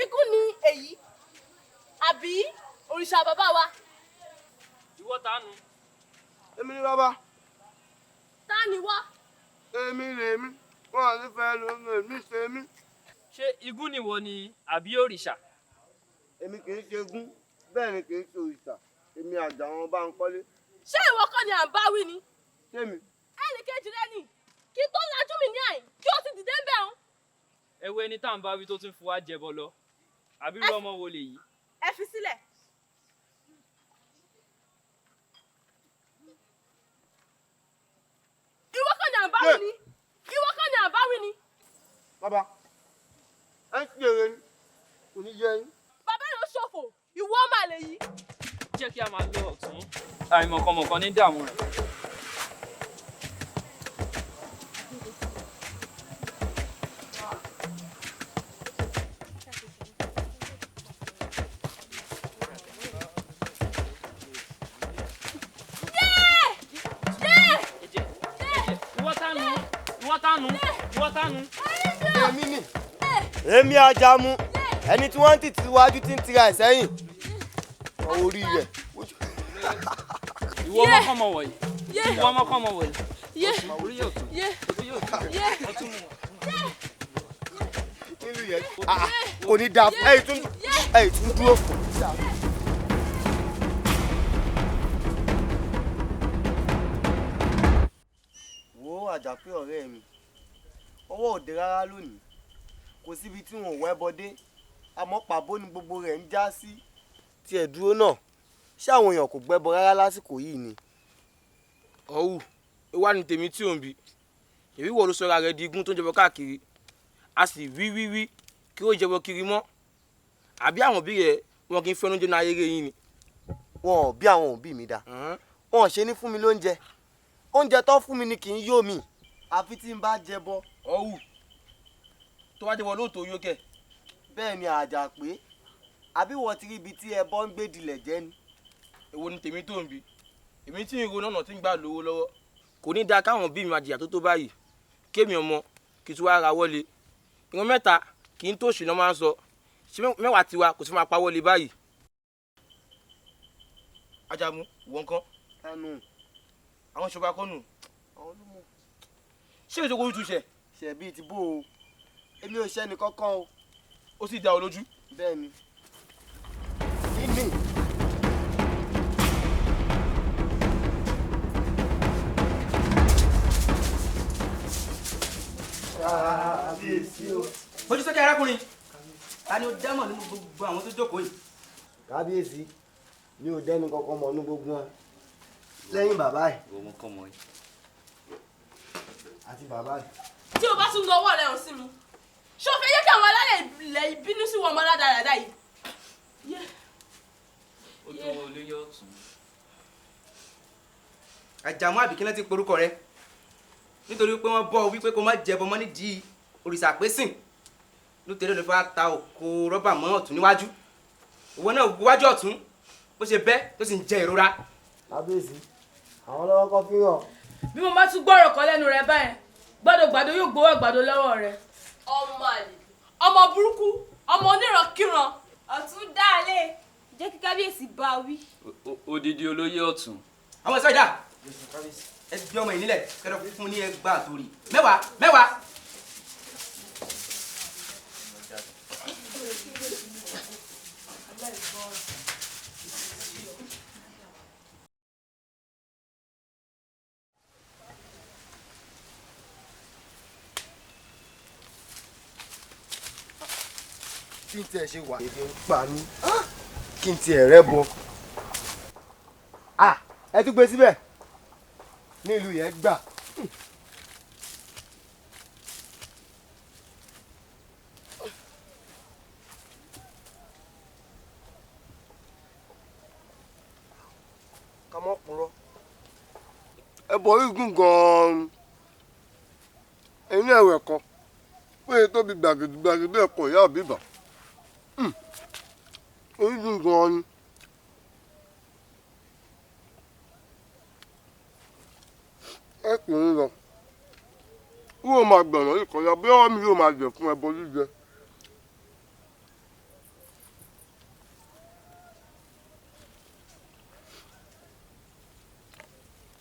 ikú ni èyí, àbí òrìṣà bàbá wa? Ìwọ ta nu? Èmi ni bàbá. Ta ni wá? Èmi lèmi. Wọ́n ò ní fẹ́ lómi, èmi ṣe mí. Ṣé igún nìwọ ni àbí òrìṣà? Èmi kì í ṣe egún, bẹ́ẹ̀ ni kì í ṣe òrìṣà. Èmi Àjàmú Bánkọ́lé. Ṣé ìwọ kọ́ ni à ń bá wí ni? Ṣémi? Ẹnì kejì rẹ ni, kí n tó lajú mi ní àyìn, kí o ti dìde ń bẹ̀ ọ́n. Ẹ wo ẹni tá à ń bá wí tó tún fi wá jẹbọ lọ. Àbí irú ọmọ wo lèyí? Ẹ fi sílẹ̀. Ìwọ kọ́ ni à ń bá wí ni? Ìwọ kọ́ ni à ń bá wí ni? Bàbá, ẹ ń ṣe èrè ni, kò ní jẹ yín. Bàbá rẹ̀ ṣòfò, ìwọ mà lèyí. Jẹ́ kí a máa lọ ọ̀tún. Àìmọ̀kànmọ̀kàn ní dààmú rẹ̀. Ìwọ ta nu? Ìwọ ta nu? Ìwọ ta nu? Èmi ni. Èmi Àjàmú, ẹni tí wọ́n ń tì síwájú tí ń tira ẹ̀ sẹ́yìn. Orí rẹ̀. Ìwọ ọmọkọ́mọ wọ̀nyí. Ìwọ ọmọkọ́mọ wọ̀nyí. Yé. Orí yóò tún. Yé. Orí yóò tún. Yé. Ọtún mu. Nílùú yẹn. Ah, kò ní dáa fún ẹ̀yin tún ẹ̀yin tún dúró. Àjàpé ọ̀rẹ́ mi, ọwọ́ òde rárá lónìí. Kò síbi tí wọn ò wá ẹbọ dé, àmọ́ pàbó ni gbogbo rẹ̀ ń já sí. Tiẹ̀ dúró náà, ṣé àwọn èèyàn kò gbẹ́bọ rárá lásìkò yìí ni? Ọ̀hù wá ní tèmi tí ò ń bi. Èmi wọ̀ ló sọra rẹ̀ di igun tó ń jẹbọ káàkiri, a sì wí wí wí kí ó jẹbọ kiri mọ́. Àbí àwọn òbí rẹ̀ wọn kì í fẹ́ oúnjẹ náà ayére yín ni? Wọn ò bí àwọn òbí mi dá, wọn ò ṣe ní fún mi lóúnjẹ. Oúnjẹ tó fún mi ni kì í yó mi, àfi tí n bá jẹbọ. Ọ̀hù tó bá jẹbọ lóòótọ́ yó kẹ̀. Bẹ́ẹ̀ ni Àjàpé, àbí wọ́n ti rí ibi tí ẹbọ ń gbé dilẹ̀ jẹ́ ni? Èwo ni tèmi tó ń bi? Èmi tí ń ronú ọ̀nà tí ń gbà lówó lọ́wọ́. Kò ní dáa káwọn òbí mi máa jìyà tó tó báyìí, kémi ọmọ kì í tún wá ra wọlé. Ìran mẹ́ta kì í tòṣì náà máa ń sọ, ṣé mẹ́wàá tiwa kò sì máa pa wọlé báyìí. Ajamu, ìwọ nǹkan. Kánú. Àwọn ìṣọba kọ́nù. Ṣé èso kò rí túnṣe? Ṣebí ti bó o, èmi ò ṣẹ́ni kankan o. Ó sì dá ọ lójú. Bẹ́ẹ̀ ni. Kíni? Kábíyèsí o. Bójú sókè arákùnrin, ta ni ó dámọ̀ nínú gbogbo àwọn tó jókòó yìí? Kábíyèsí, mi ò dẹ́nu kankan mọ̀ nínú gbogbo wọn. Lẹ́yìn bàbá ẹ̀. Òun kọ́ mọ́ yìí. Àti bàbá ẹ̀. Tí o bá tún lọ ọwọ́ rẹ hàn sí mi, ṣé o fẹ́ yẹ kí àwọn alálẹ̀ ilẹ̀ ìbínú sí wọn ọmọ aládàáda yìí? Ó tó olóyè ọ̀tún. Àjàmú àbí kí ló ti porúkọ rẹ? Nítorí pé wọ́n bọ́ ọ wípé kó má jẹbọ mọ́ nídìí òrìṣà pésìn, nítorí ló fi wá ta òkò rọ́bà mọ́ ọ̀tún níwájú. Ìwọ náà wájú ọ̀tún bó ṣe bẹ́ tó sì ń jẹ ìrora. Kábíyèsí, àwọn lọ́wọ́ kọ́ fi hàn. Bí mo bá tún gbọ́rọ̀ kan lẹ́nu rẹ báyẹn, gbàdógbàdó yóò gbowó àgbàdo lọ́wọ́ rẹ. Ọmọ àlè, ọmọ burúkú, ọmọ onírankíran. Ọ̀tún dáálé, jẹ́ kí kábíyèsí bá wí. Odidi olóyè ọ̀tún. Àwọn ìsọjà, ẹ gbé ọmọ yìí nílẹ̀ kẹlẹ fún ní ẹgbàá àtòrí mẹ́wàá mẹ́wàá. Kí n tiẹ̀ ṣe wà? Ebi ń pa mí. Kí n tiẹ̀ rẹ́ bọ. Ẹ tún gbé síbẹ̀. Nílùú yẹn gbà. Ká mọ́ purọ́. Ẹbọ yìí gùn gan-an. Inú ẹ̀wẹ̀ kan. Péye tóbi gbàgede gbàgede ẹ̀kọ́ ìyá àbíbà. Orí dùn gan-an ni. Ẹ kì í lọ. Yóò máa gbọ̀nà yìí kọjá bí ọwọ́ mi yóò máa jẹ fún ẹbọ jíjẹ.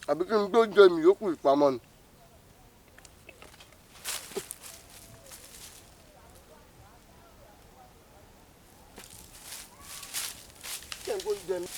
Àbí kí n gbé oúnjẹ mi yòókù ìpamọ́ ni. Kí n gbé oúnjẹ mi.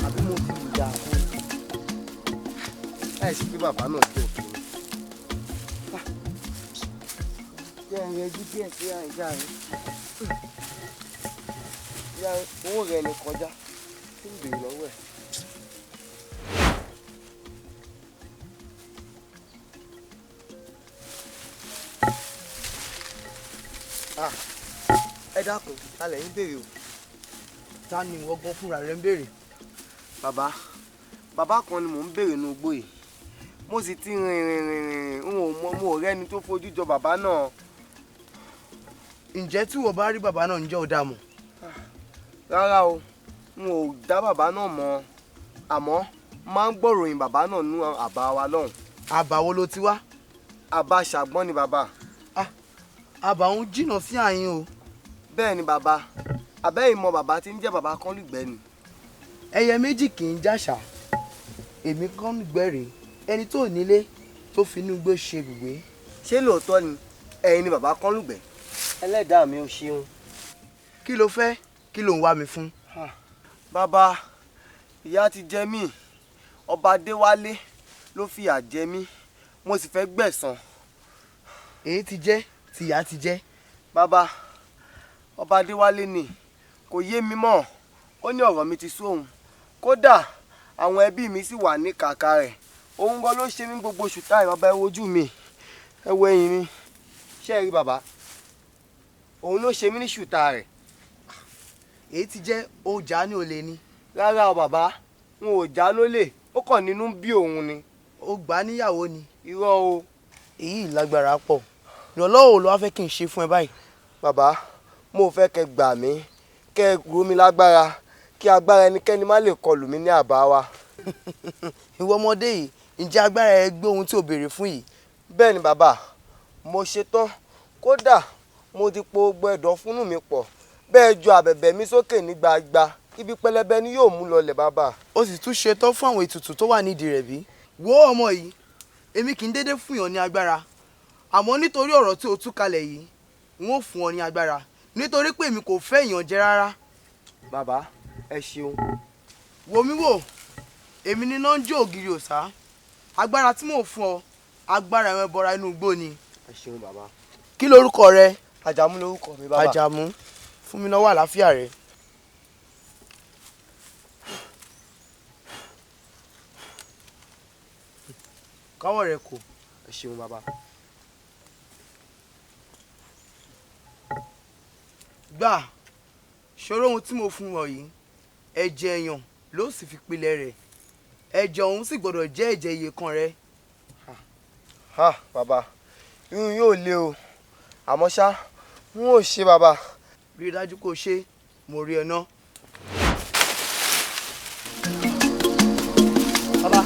Àbí mo ti wùyà kó láì sí pé bàbá náà jẹ́ òkè mi. Jẹ́ ẹ̀rọ ẹjú díẹ̀ sí àìjà rẹ̀. Ìyá owó rẹ̀ lè kọjá kí n béèrè lọ́wọ́ ẹ̀. Ẹ dákun, ta lẹ̀yin béèrè o? Ta ni ìwọ gan fúnra rẹ ń béèrè? Bàbá, bàbá kan ni mò ń béèrè nínú igbó yìí. Mo sì ti rìn rìn rìn rìn, n ò mọ, mo ò rẹ́ni tó fojú jọ bàbá náà. Ǹjẹ́ tí ìwọ bá rí bàbá náà, ǹjẹ́ o dá mọ̀? Rárá o, n ò dá bàbá náà mọ̀, àmọ́ máa ń gbọ́ròyìn bàbá náà nú àbá wa lọ́hùn. Àbá wo ló ti wá? Àbá Ṣàgbọ́n ni bàbá. Àbá òun jìnnà sí àyín o. Bẹ́ẹ̀ ni bàbá, àbẹ́yìn mọ bàbá tí ń jẹ́ bàbá Kánlùgbẹ́ ni. Ẹyẹ méjì kì í jàṣà, èmi Kánlùgbẹ́ rèé, ẹni tó nílé tó fi inú igbó ṣe ibùgbé. Ṣé lóòótọ́ ni ẹ̀yin ni bàbá Kánlùgbẹ́? Ẹlẹ́dàá mi ò ṣeun. Kí ló fẹ́? Kí ló ń wá mi fún? Bàbá, ìyà ti jẹ mí, ọba Adéwálé ló fìyà jẹ mí, mo sì fẹ́ gbẹ̀san. Èyí ti jẹ́, tìyà ti jẹ́. Bàbá, ọba Adéwálé ni, kò yé mi mọ́, ó ní ọ̀rọ̀ mi ti sú òun. Kódà àwọn ẹbí mi sì wà ní kàkà rẹ̀. Òun gan ló ṣe mí gbogbo oṣù táì, bàbá, ẹ wojú mi, ẹ wo ẹ̀yìn mi. Ṣé ẹ rí bàbá? Òun ló ṣe mí ní ṣùtá rẹ̀. Èyí ti jẹ́, ó jà ní olè ni. Rárá o bàbá, n ò já lólè, ó kàn nínú bí òun ni. Ó gbà á níyàwó ni. Irọ́ o. Èyí lágbára pọ̀. Ìrànlọ́wọ́ wo lo wá fẹ́ kí n ṣe fún ẹ báyìí? Bàbá, mo fẹ́ kẹ́ gbà mí, kẹ́ ró mi lágbára, kí agbára ẹnikẹ́ni má lè kọlù mí ní àbá wa. Ìwọ ọmọdé yìí, ǹjẹ́ agbára ẹ gbé ohun tí o béèrè fún yìí? Bẹ́ẹ̀ ni bàbá, mo ṣetán. Kódà mo ti po gbogbo ẹ̀dọ̀ fúnnù mi pọ̀. Bẹ́ẹ̀ ju àbẹ̀bẹ̀ mi sókè ní gbagba, ibi pẹlẹbẹ ni yóò mú lọlẹ̀ bàbá. O sì tún ṣetán fún àwọn ètùtù tó wà nídìí rẹ̀ bí? Wo ọmọ yìí, èmi kì í dédé fún yàn ní agbára. Àmọ́ nítorí ọ̀rọ̀ tí o tú kalẹ̀ yìí, n ó fún ọ ní agbára. Nítorí pé èmi kò fẹ́ ìyànjẹ rárá. Bàbá, ẹ ṣeun. Wo mi wò, èmi níná ń jó ògiri òsá. Agbára tí mò ń fún ọ, agbára ẹ̀wọ̀n ẹbọra inú igbó ni. Ẹ ṣeun bàbá. Kí lorúkọ rẹ? Àjàmú lorúkọ mi bàbá. Àjàmú, fún mi lọ́wọ́ àlàáfíà rẹ. Káwọ́ rẹ kò. Ẹ ṣeun bàbá. Gbà, ṣòro ohun tí mo fún ọ yìí, ẹ̀jẹ̀ èèyàn ló sì fi pilẹ̀ rẹ̀. Ẹ̀jẹ̀ ọ̀hún sì gbọ́dọ̀ jẹ́ ẹ̀jẹ̀ iyèkan rẹ. Ha bàbá, irun yóò le o, àmọ́ ṣá, n ó ṣe bàbá. Rí i dájú kó o ṣe, mo rí ẹ ná. Bàbá.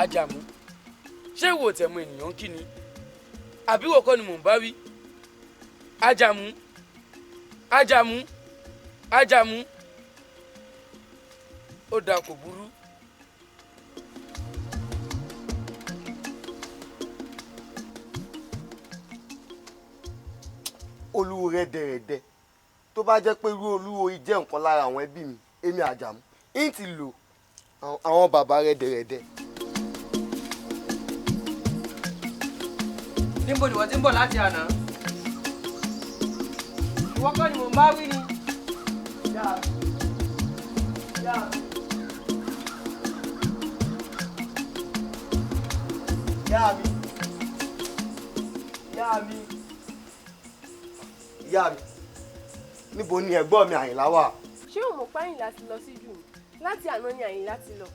Àjàmú, ṣé ìwọ tẹ̀mọ ènìyàn ń kí ni? Àbí ìwọ kọ́ ni mò ń bá wí? Àjàmú, Àjàmú, Àjàmú. Ó dáa, kò burú. Olúwo rẹ dẹ̀rẹ̀dẹ̀, tó bá jẹ́ pé irú olúwo yìí jẹ́ nǹkan lára àwọn ẹbí mi, èmi Àjàmú, ń ti lò àwọn bàbá rẹ dẹ̀rẹ̀dẹ̀. Níbo ni wọ́n ti ń bọ̀ láti àná? Ìwọ kọ́ ni mò ń bá wí ni. Ìyá mi, ìyá mi, ìyá mi, níbo ni ẹ̀gbọ́n mi Àyìnlá wà? Ṣé o mọ̀ pé Àyìnlá ti lọ sí jù ní? Láti àná ni Àyìnlá ti lọ.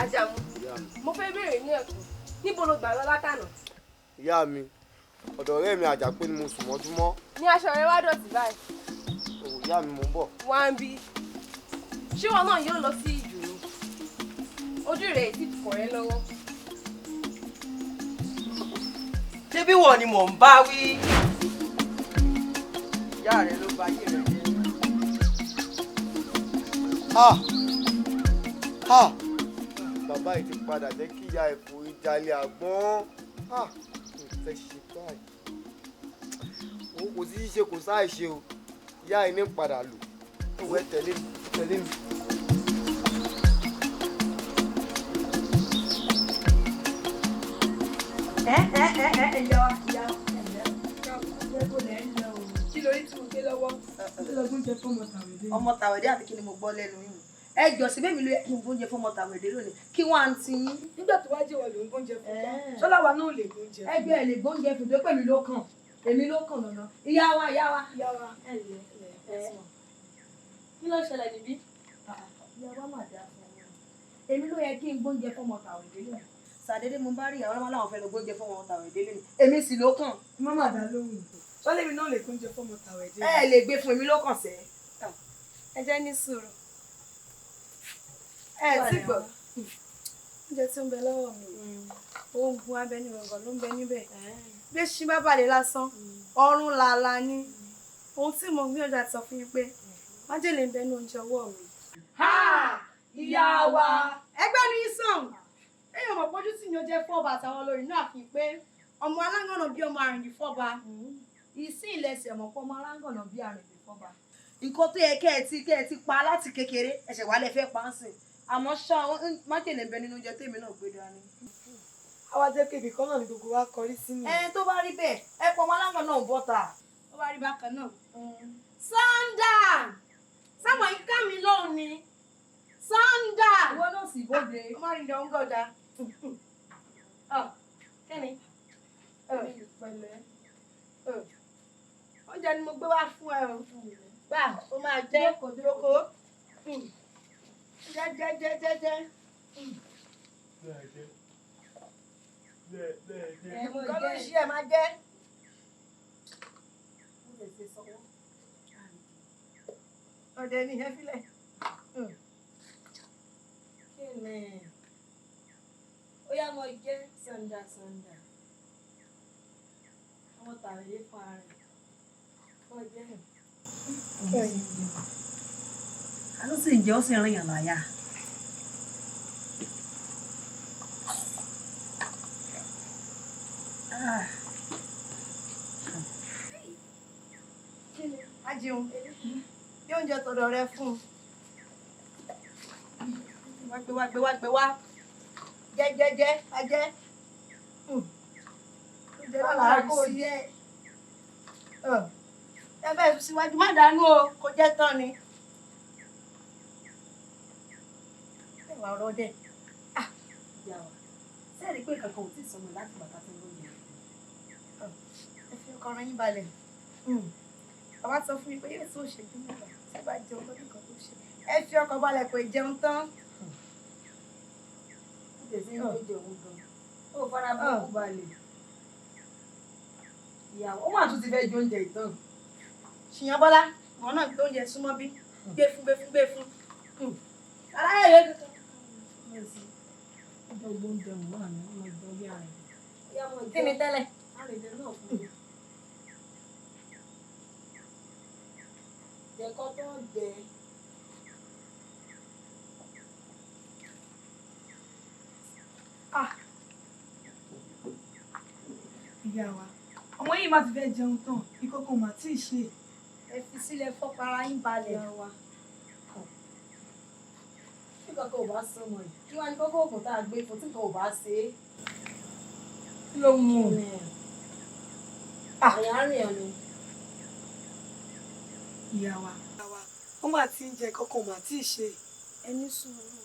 Àjàmú, mo fẹ́ béèrè ní ẹ̀kọ́, níbo lo gbà lọ látànà? Ìyá mi, ọ̀dọ̀ ọ̀rẹ́ mi Àjàpé ni mo sùn mọ́júmọ́. Ní aṣọ rẹ wá dọ̀tí báyìí. Òwò ìyá mi, mò ń bọ̀. Wá ń bí. Ṣé wọn náà yóò lọ sí ìjù ni? Ojú rẹ̀ ti kọ̀ ẹ́ lọ́wọ́. Ṣé bí wọ́n ni mò ń bá wí? Ìyá rẹ ló ba ayé rẹ jẹ́. Ha! Ha! Bàbá yìí ti padà jẹ́ kí ìyá ẹ̀ forí jalè àgbọ́n. Ha! Kò fẹ́ ṣe báyìí. Òun kò sí ṣe kò sáì ṣe o. Ìyá yìí ní padà lò. Òun ẹ tẹ̀lé mi, tẹ̀lé mi. Ẹ ẹ ẹ ẹ ìyá wa, ìyá wa, ẹ ǹlẹ́, Kí lórí tí mo gbé lọ́wọ́? Ó lọ gbóúnjẹ fọ́mọ Tàwẹ̀dé. Ọmọ Tàwẹ̀dé àbí kí ni mo gbọ́ lẹ́nu yìí? Ẹ jọ sí bẹ́ẹ̀ mi ló yẹ kí n gbóúnjẹ fọ́mọ Tàwẹ̀dé lónìí. Kí wọ́n á ti yín. Nígbà tó wá jẹ́wọ́ ló ń gbóúnjẹ fún un. Ṣọ́lá wa náà lè gbóúnjẹ fún un. Ẹgbẹ́ ẹ̀ lè gbóúnjẹ fún un tó pẹ̀lú ló kàn. Èmi ló kàn lọ́nà. Ìyá wa, ìyá wa. Ìyá wa, ẹ ǹlẹ́, ẹ ǹlẹ́. Kí ló ṣẹlẹ̀ níbí? Ìyá wa mà dáa fún mi. Èmi ló yẹ kí n gbóúnjẹ fọ́mọ Tàwẹ̀dé lónìí. Sàdédé mo bá rí ìyàwó ọlọ́mọ láwọn fẹ́ lọ gbóúnjẹ fọ́mọ Tàwẹ̀dé lónìí. Èmi sì ló kàn. Má má dá lóhùn. Ṣọ́lá èmi náà lè gbóúnjẹ fọ́mọ Tàwẹ̀dé. Ẹ lè gbé fún èmi ló kàn sẹ́. Ẹ jẹ́ ní sùúrù. Ẹ ti gbọ́. Oúnjẹ tí ó ń bẹ lọ́wọ́ mi, oògùn abẹnú gbọ̀ngàn ló ń bẹ níbẹ̀. Bí eṣinṣin bá balẹ̀ lásán, ọrùn làálàá ni. Ohun tí mo gbìyànjú àti sọ fún yín pé májèlé ń bẹ nínú oúnjẹ ọwọ́ mi. Ha! Ìyá wa! Ẹgbẹ́ ni sàn. Èèyàn mọ̀ pójú tí mi ò jẹ́ fọ́ba àtàwọn olórí náà fi pé ọmọ alángànà bí ọmọ àrìndì fọ́ba. Ìsín ìlẹsẹ̀ mọ̀ pé ọmọ alángànà bí àrìndì fọ́ba. Nǹkan tó yẹ kẹ́ ẹ ti pa láti kékeré, ẹ̀ṣẹ̀ wà lẹ fẹ́ pa á sìn. Àmọ́ ṣá májèlé ń bẹ nínú oúnjẹ tèmi náà gbé dání. A wá jẹ́ pé ibì kan náà ni gbogbo wa kọrí sí nìyẹn. Ẹ tó bá rí bẹ́ẹ̀, ẹ pọ̀ ọmọ alángànà náà bọ́ta. Ó wá rí bákan náà. Sọ́ńdà! Sáwọn yìí ká mi lóhùn ni. Sọ́ńdà! Ìwọ náà sì bóde. Ọmọ rìn dàn ń gọ̀dà. Kẹ́ni? Pẹ̀lẹ́. Oúnjẹ ni mo gbé wá fún ẹ o. Gbà ó máa jẹ́ jókòó. Jẹ́ jẹ́ jẹ́ jẹ́ jẹ́. Nǹkan ló ń ṣe ẹ̀ máa jẹ́. Ọ̀dẹ̀ ni ìyẹn fílẹ̀. Kí ni? Ó yá mo jẹ́ sàǹdà sàǹdà. Ọmọ Tàwẹ̀dé fún ara rẹ̀. Mo jẹ́. Àló sì ń jẹ́ ó sì ń rìn yàn láyà. Ajiun, bí oúnjẹ tọ̀dọ̀ rẹ fún un. Wá gbé wá gbé wá gbé wá. Jẹ́ jẹ́ jẹ́ ajẹ́. Oúnjẹ náà làá kó jẹ́. Ẹ bẹ́ẹ̀ sún síwájú, má dànù o, kò jẹ́ tán ni. Ẹ wà ọ̀rọ̀ dẹ̀. Ìyá wa, sẹ́ẹ̀rí pé kankan ò tí ì sọmọ láti bàtà tí ń lóye. Ẹ fi ọkàn ara yín balẹ̀. Bàbá sọ fún mi pé yóò tó ṣẹ́jú mẹ́wàá tí ó bá jẹun lọ́dún kan tó ṣe. Ẹ fi ọkàn balẹ̀ pé jẹun tán. Ó tẹ̀sí ń lóúnjẹ òun gan-an. Ó fara bọ́ kó balẹ̀. Ìyàwó, ó mà tún ti fẹ́ jẹ oúnjẹ ìtàn. Ṣìyàn Bọ́lá, ìwọ náà gbé oúnjẹ súnmọ́ bí. Gbé fún gbé fún gbé fún. Aláyẹ̀ yóò tó. Ọjọ́ gbóúnjẹ òun wà ní ọmọ ìjọ bí ara rẹ̀. Kí ni tẹ́lẹ̀? Àrèdè náà fún mi. Jẹ̀kọ́ tó ń jẹ. Ìyá wa, ọmọ yìí má ti fẹ́ jẹun tán, ìkókó mà tí ì ṣe. Ẹ fi sílẹ̀ fọ́pọ̀ ara yín balẹ̀. Ìyá wa, tí kankan ò bá sọmọ yìí, kí wàá ní kókó oògùn tá a gbé fún tí nǹkan ò bá ṣe é. Kí ló mú un? Àyà ń rìn ọ́ ni. Ìyá wa, ó mà ti ń jẹ kókó mà tí ì ṣe. Ẹ ní sùúrù.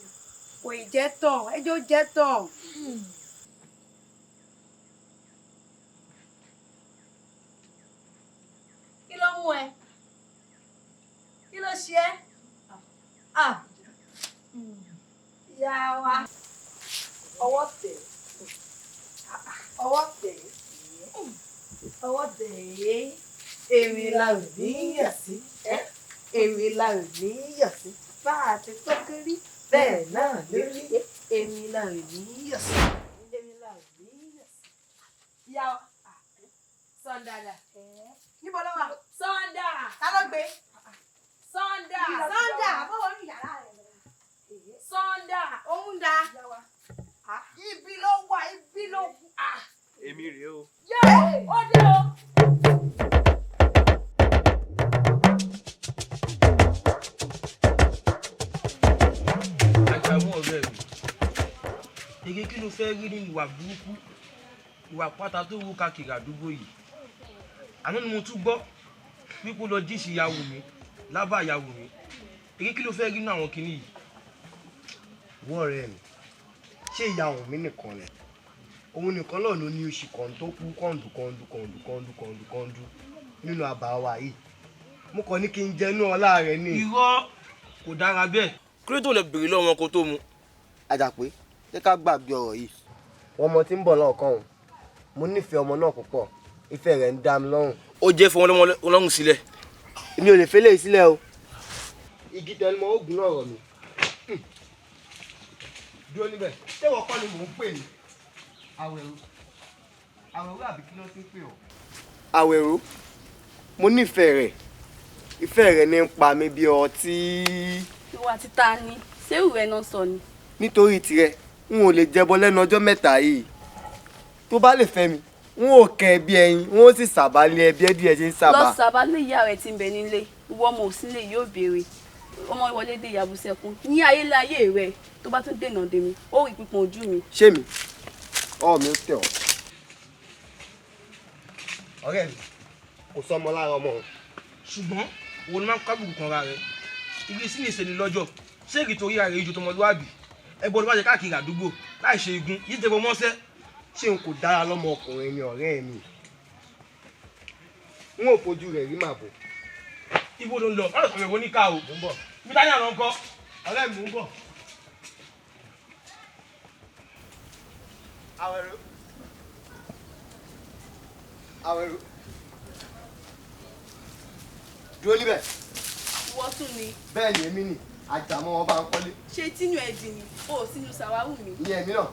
Kò ì jẹ́ tán, ẹ jẹ́ ó jẹ́ tán. Kí ló mú ẹ? Kí ló ṣe ẹ́? Ah! Ìyá wa. Ọwọ́ tẹ̀. Ọwọ́ tẹ̀. Ọwọ́ tẹ̀. Èmi la ò ní yọ̀ sí. Èmi la ò ní yọ̀ sí. Bá a ti tó kiri, bẹ́ẹ̀ náà lórí. Èmi la ò ní yọ̀ sí. Èmi la ò ní yọ̀ sí. Ìyá wa. Sọ́ndà dà. Níbo ló wà? Sọ́ndà. Ta ló gbé? Sọ́ndà. Sọ́ndà, bọ́wọ́ ní yàrá rẹ̀. Sọ́ndà. Òun da. Ibi ló wà, ibi ló kù. Èmi rèé o. Yé! Ó dé o. Àjàmú ọ̀rẹ́ mi, èrè kí ló fẹ́ rí nínú ìwà burúkú, ìwà pátá tó wú káàkiri àdúgbò yìí? Àná ni mo tún gbọ́ wípé ó lọ jíṣì ìyàwó mi lábà ìyàwó mi. Èrè kí ló fẹ́ rí nínú àwọn kinní yìí? Wọ́n ọ̀rẹ́ mi, ṣé ìyá òun mi nìkan ni? Òun nìkan náà ló ní oṣù kan tó kú kọ́ńdù kọ́ńdù kọ́ńdù kọ́ńdù kọ́ńdù kọ́ńdù nínú àbá wa yìí. Mo kàn ní kí n jẹnú ọlá rẹ ni. Irọ́, kò dára bẹ́ẹ̀. Kí ló tó lè béèrè lọ́wọ́ wọn kó tó mu? Àjàpé, jẹ́ ká gbàgbé ọ̀rọ̀ yìí. Wọ́n ọmọ tí ń bọ̀ lọ́ọ̀kan òun. Mo nífẹ̀ẹ́ ọmọ náà púpọ̀. Ìfẹ́ rẹ̀ ń dá mi lọ́rùn. Ó jẹ́ fún wọn lọ́rùn sílẹ̀. Èmi ò lè fẹ́ léyìí sílẹ̀ o. Igi tẹnumọ́ oògùn náà rọ̀ mi. Dúró níbẹ̀. Ṣé ìwọ kọ́ ni mò ń pè ní? Àwẹ̀rù. Àwẹ̀rù àbí kí ló ti ń pè ọ́? Àwẹ̀rù, mo nífẹ̀ẹ́ rẹ̀. Ìfẹ́ rẹ̀ ní ń pa mí bí ọtí. Ìwà títa ni, ṣé ìwé náà sọ ni? Nítorí tirẹ̀, n ò lè jẹbọ lẹ́nu ọjọ́ mẹ́ta yìí. Tó bá lè fẹ́ mi, n ò kẹ́ ẹ bí ẹyin, n ó sì sàbá lé ẹbí ẹ díẹ̀ ṣe ń sàbá. Lọ sàbá lé ìyá rẹ̀ tí ń bẹ nílé, ìwọ ọmọ òsínlé yóò béèrè. Ọmọ ìwọlé dé ìyàbùsẹ̀kún. Ní ayéláyé rẹ̀, tó bá tún dènà dè mí, ó rí pípọ́n ojú mi. Ṣé mi? Ọwọ́ mi ó tẹ̀ ọ́. Ọ̀rẹ́ mi, kò sọmọ lára ọmọ òun. Ṣùgbọ́n òun ni máa ń kábùkù kan ra rẹ̀. Igi sí ní ìṣẹ̀lẹ̀ lọ́jọ́, ṣé èkì torí ara rẹ̀ ju tọmọlúwàbí? Ẹbọ ló bá jẹ káàkiri àdúgbò láì ṣe igun, yìí tẹ bọ mọ́sẹ́. Ṣé n kò dára lọ́mọ ọkùnrin ni ọ̀rẹ́ mi? N ò fojú rẹ̀ rí màbo. Ibo ló ń lọ? Ọ̀rọ̀ sọ̀rọ̀ oníkà o. Mo ń bọ̀. Ibi táyà lọ ń kọ́. Ọ̀rẹ́ mi, mo ń bọ̀. Àwẹ̀rù. Àwẹ̀rù. Dúró níbẹ̀. Ìwọ tún ni. Bẹ́ẹ̀ ni èmi nì, Àjàmọ́ wọn bá ń kọ́lé. Ṣé tínú ẹ dì ní? O ò sínú sàwáwù mi. Ìyẹn èmi náà,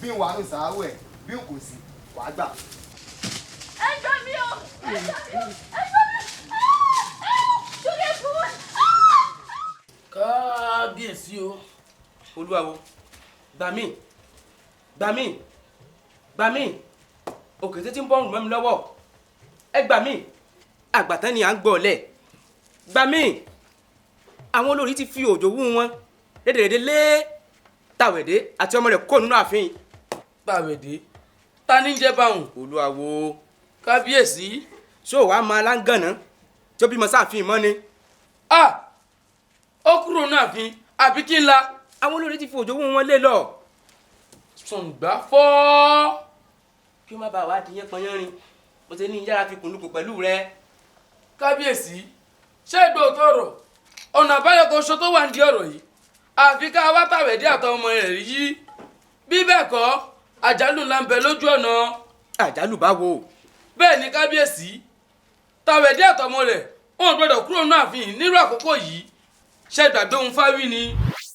bí n wà nù sàáwù ẹ̀, bí n kò sí, wàá gbà. Ẹ gbà mí o! Ẹ gbà mí o! Ẹ gbà mí o! Ṣúlẹ̀ fún mi! Kábíyèsí o. Olúwawo, gbà mí, gbà mí, gbà mí, òkè tí ń bọ́ ọ̀rùn mọ́ mi lọ́wọ́, ẹ gbà mí, àgbàtán ni à ń gbọ́ ọ̀lẹ̀, gbà mí, àwọn olórí ti fi òjò wú wọn rédèrèdè lé Tàwẹ̀dé àti ọmọ rẹ̀ kó nínú ààfin. Tàwẹ̀dé, ta ní jẹ́ báwọn? Olúwawo. Kábíyèsí. Ṣé o wàá mọ aláǹgànná tí ó bímọ sáàfin mọ́ ni? Ah! Ó kúrò ní ààfin, àbí kí n la? Àwọn olórí ti fi òjò wú wọn lé lọ. Sọ̀ǹgbà fọ́. Kí ó má bàa wá di yẹn pọnyánrin, mo ṣe ní yára fi kùnlùkùn pẹ̀lú rẹ. Kábíyèsí, ṣé ìgbà òótọ́ ọ̀rọ̀? Ọ̀nà àbáyọ kan ṣo tó wà ní ọ̀rọ̀ yìí. Àfi ká wá Tàwẹ̀dé àtọmọ rẹ̀ yí. Bí bẹ́ẹ̀ kọ́, àjálù ńlá ń bẹ lójú ọ̀nà. Àjálù báwo? Bẹ́ẹ̀ ni kábíyèsí, Tàwẹ̀dé àtọmọ rẹ̀ wọn ò gbọdọ̀ kúrò ní ààfin nírú àkókò yìí. Ṣé ìgbàgbé ohun fáwí ni?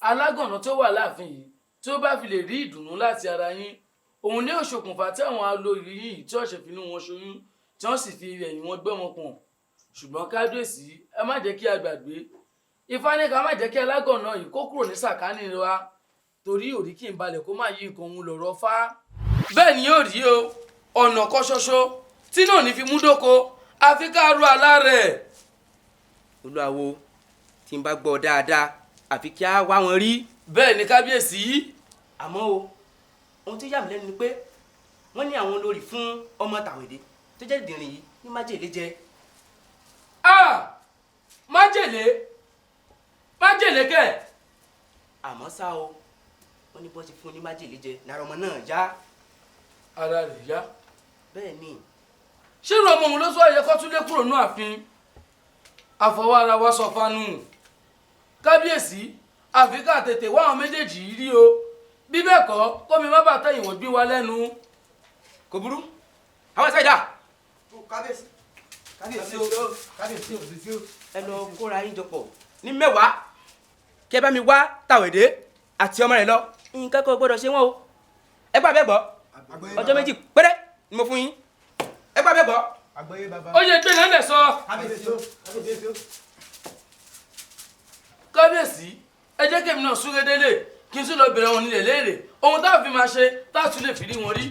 Alágànná tó wà láàfin yìí tí ó bá fi lè rí ìdùnnú láti ara yín, òun ni ó ṣokùnfà tí àwọn olórí yìí tí ọ̀sẹ̀ finú wọn ṣoyún tí wọ́n sì fi ẹ̀yìn wọn gbọ́mọ pọ̀n. Ṣùgbọ́n kábíyèsí, ẹ má jẹ́ kí a gbàgbé. Ifá ní ká má jẹ́ kí alágànná yìí kó kúrò ní sàkání wa torí òrí kì í balẹ̀ kó má yí nǹkan òun lọ̀rọ̀ fá. Bẹ́ẹ̀ ni yóò rí o, ọ̀nà kan ṣoṣo tí náà ní fi mú dóko, àfi ká ro àlá rẹ̀. Olúwawo, tí n bá gbọ́ dáadáa, àfi kí á wá wọn rí. Bẹ́ẹ̀ ni kábíyèsí. Àmọ́ o, ohun tí yà mí lẹ́nu ni pé wọ́n ní àwọn olórí fún ọmọ Tàwẹ̀dé tó jẹ́ ìdìrín yìí ní májèlé jẹ. Ah! Májèlé? Májèlé kẹ̀? Àmọ́ ṣá o, wọ́n ní bó ti fún ní májèlé jẹ lára ọmọ náà yá. Ara rẹ̀ yá. Bẹ́ẹ̀ ni. Ṣé irú ọmọ òun ló sọ yẹ kó tún lé kúrò ní ààfin? Àfọwọ́ ara wa sọ fanu. Kábíyèsí, àfi ká tètè wá àwọn méjèèjì yìí rí o. Bí bẹ́ẹ̀ kọ́, kómi má bàa tẹ̀yìn wọ́n gbé wa lẹ́nu. Kò burú. Àwọn ẹ̀sẹ̀ ìdá. Kábíyèsí. Kábíyèsí o. Kábíyèsí o. Ẹ lọ kóra yín jọ pọ̀ ní mẹ́wàá kí ẹ bá mi wá Tàwẹ̀dé àti ọmọ rẹ̀ lọ. Nǹkan kan ò gbọ́dọ̀ ṣe wọ́n o. Ẹ gbà bẹ́ẹ̀ gbọ́. Ọjọ́ méjì péré ni mo fún yín. Ẹ gbà bẹ́ẹ̀ gbọ́. Àgbọ́yé bàbá. Ó yẹ gbé lẹ́lẹ̀ sọ. Kábíyèsí o, kábíyèsí o. Kábíyèsí, ẹ jẹ́ kémi náà súré délé kí n tún lọ bèrè wọn nílẹ̀ léèrè ohun tá a fi máa ṣe tá a tún lè fi rí wọn rí.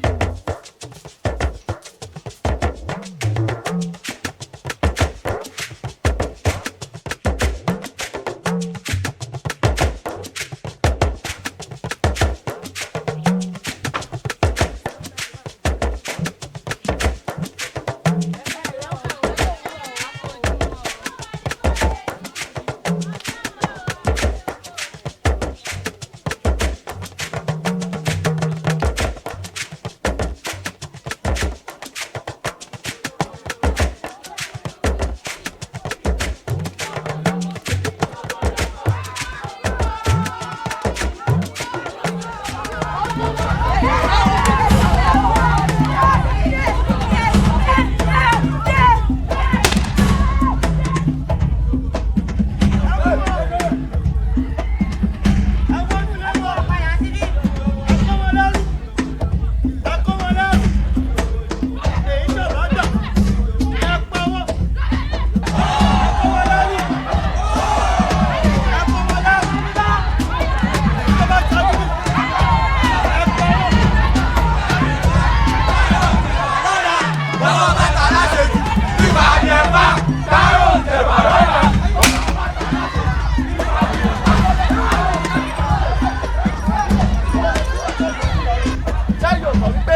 Sẹ́yìn ò mọ̀ wípé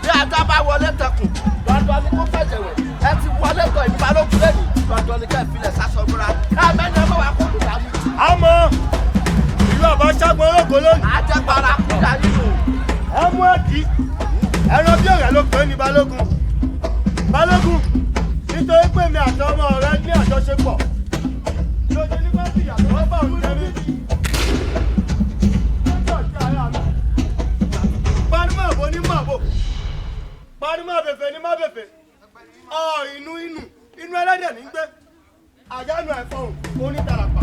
bí ajá bá wọlé tẹkùn, dandan ni kó fẹ̀jẹ̀ wẹ̀. Ẹ ti wọlé tọ̀ ìlú balógun lẹ́nu, dandan ni ká ẹ filẹ̀ sásọ múra. Ẹ mẹ́ni ẹ mọ̀ wá kó kúta mi. Àmọ́ ìlú àbáṣágbọn ológo lónìí. Àjẹgbára kúta nínú. Ẹ mú ẹ̀dí ẹran bí ọ̀rẹ́ ló pè é ní balógun. Balógun, nítorí pé mi àti ọmọ rẹ ní àjọṣepọ̀. Lójú ní bá fìyà tó bá òun jẹ mí. Lọ́jọ́ ìjà ara mi. Panumọ̀ àbò ní màbò. Panumọ̀ àbẹ̀fẹ̀ ní mábẹ̀fẹ̀. Ọ inú inú inú ẹlẹ́dẹ̀ ní gbé. Àyánu àìfọ̀hùn onítàràpà.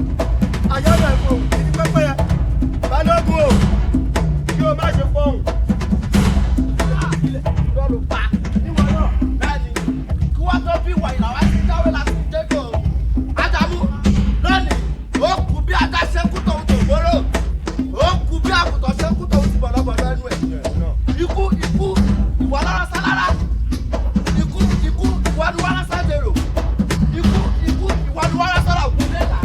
Àyánu àìfọ̀hùn ìdí pẹ́pẹ́yẹ. Balógun o, kí o má ṣe fọ̀hùn. Irọ́ ló pa. Níwọ̀n náà, bẹ́ẹ̀ ni, kí wọ́n tó bí wọ̀nyí làwọn ti jáwé láti dégò. Ádámù, lónìí, ó kú bí ajá ṣe kú tòun tó gbóró. Ó kú bí àgùntàn ṣe kú tòun ti bọ̀dọ̀bọ̀dọ̀ ẹnu ẹ̀. Ikú ikú ìwọ lọ́rọ́ sálára. Ikú ikú ìwọ ni wọ́n rán dèrò. Ikú ikú ìwọ ni wọ́n rán sọ́rọ̀ òkú lẹ́la.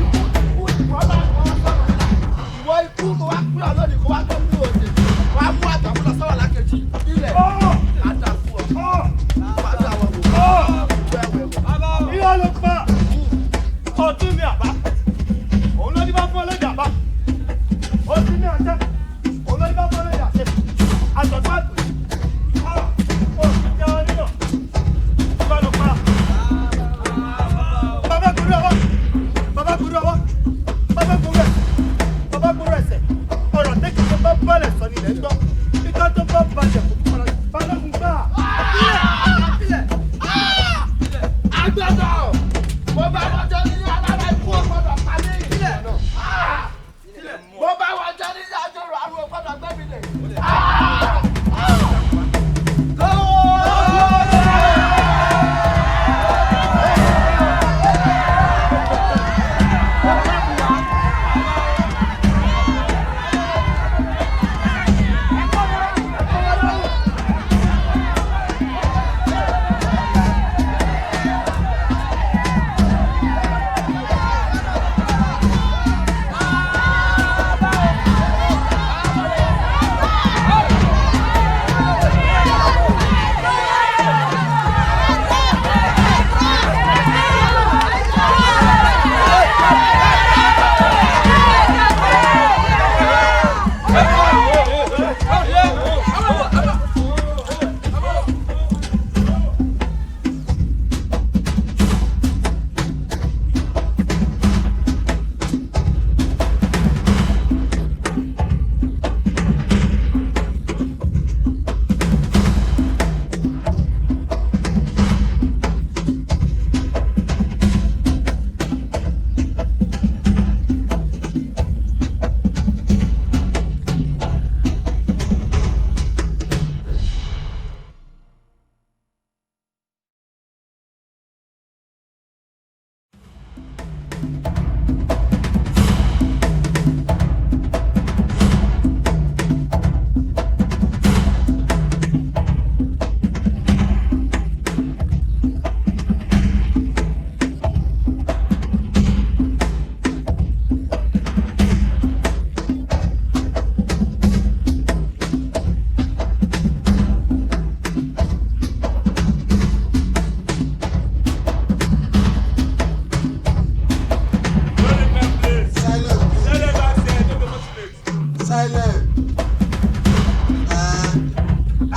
Ikú ikú ìwọ lọ́rọ́ sọ́rọ̀ ìwọ ikú mo wá pín ọ lónìí kó wá tó kú òde. Wá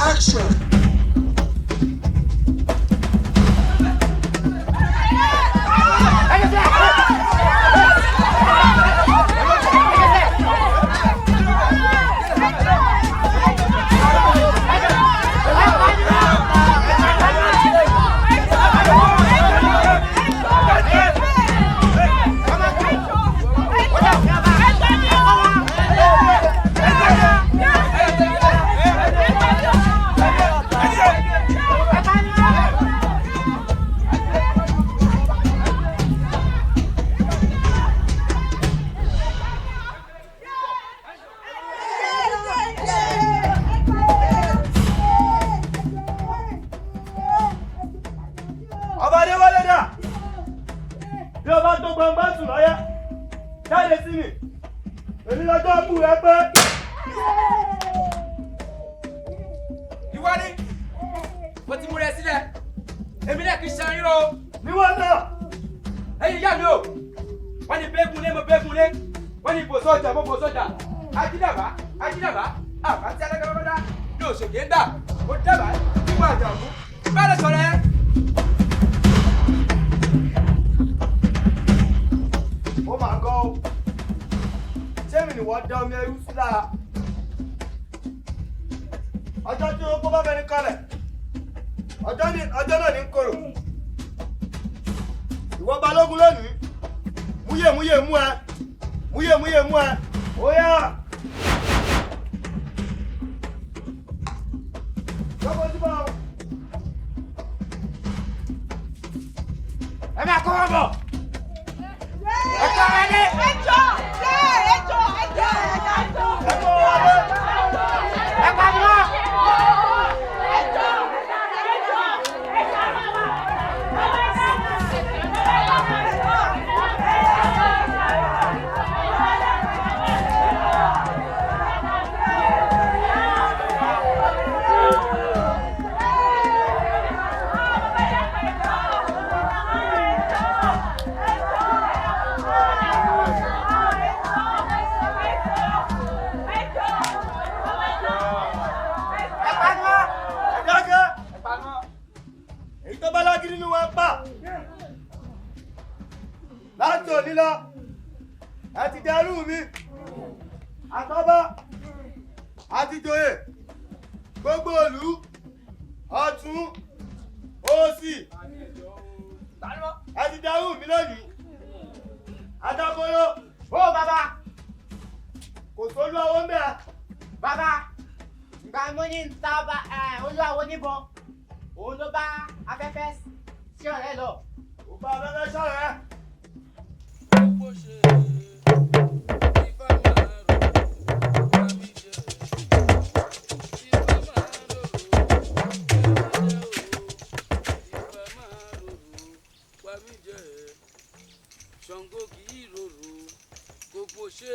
Action. Ọba Adéwálé dà, bí o bá tó gbangba sùn lọ́yẹ́, jáde sí mi, èmi lọ́jọ́ kú rẹ pé. Ìwọ ni mo ti múra ẹ sílẹ̀, èmi náà kì í ṣe irọ́ o. Níwọ náà. Ẹ̀yin ìyá mi o, wọ́n ní bẹ́ẹ̀gùn lé mo bẹ́ẹ̀gùn lé, wọ́n ní bò sọ́jà mo bò sọ́jà, ajídàbá ajídàbá àbá tí alágbá bá dá ní òṣèké ń dà, ó dábàá níwọ̀n àjàmú, bẹ́ẹ̀ lọ sọ̀rọ̀ ẹ. Ó máa gọ́ o, ṣé mi ni wọ́n dán omi ẹrú sí lára? Ọjọ́ tí ó kó bá fẹ́ni kalẹ̀, ọjọ́ náà ní ń korò. Ìwọ balógun lónìí, múyèmúyè mú ẹ, múyèmúyè mú ẹ, ó yá. Lọ́kọ̀ sí bá o. Ẹ máa kọ́ wọn bọ̀. Ẹ kọ́ wọn dé. Ẹjọ́ ẹjọ́ ẹjọ́ ẹjọ́. Ẹ kọ́ wọn dé. Ẹ pa mọ́. Ẹ dákẹ́. Èyí tó bá lágídí nínú wa ń pa. Láti òní lọ, ẹ ti dẹrú mi. Àtọ́bá, àti joyè, gbogbo ìlú, ọ̀tún, òsì. Ẹ ti dẹrú mi lónìí. Adábọ́lọ́. Ó bàbá. Kò sólú ọwọ́ ń bẹ̀. Bàbá, ìgbà mo ní ń ta ọba olúwawo níbọn, òun ló bá afẹ́fẹ́ sí ọ̀rẹ́ lọ. Ó bá afẹ́fẹ́ sọ̀rẹ́. Ṣàngó kì í rorò gbogbo ṣe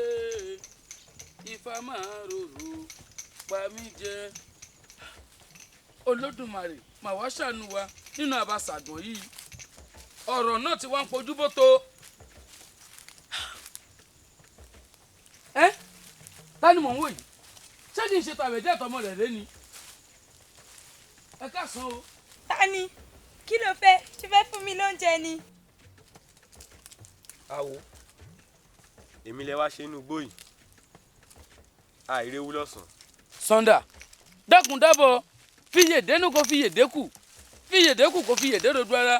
Ifá máa rorò pa mí jẹ. Olódùmarè mà wá ṣàánú wa nínú àbàṣàgbọ̀n yìí, ọ̀rọ̀ náà ti wá ń pojú bó tó. Ẹ ta ni mò ń wò yìí? Ṣé kì í ṣe tàbẹ̀jẹ́ àtọmọ rẹ̀ lé ni? Ẹ káàsán o. Ta ni? Kí ló fẹ́? Ṣé fẹ́ fún mi lóúnjẹ ni? Awo, èmi lẹ wá ṣe inú igbó yìí, àìréwú lọ́sàn-án. Sọ́ndà, dákun dábọ̀, fiyèdénú kò fiyèdékù, fiyèdékù kò fiyèdérodo ara,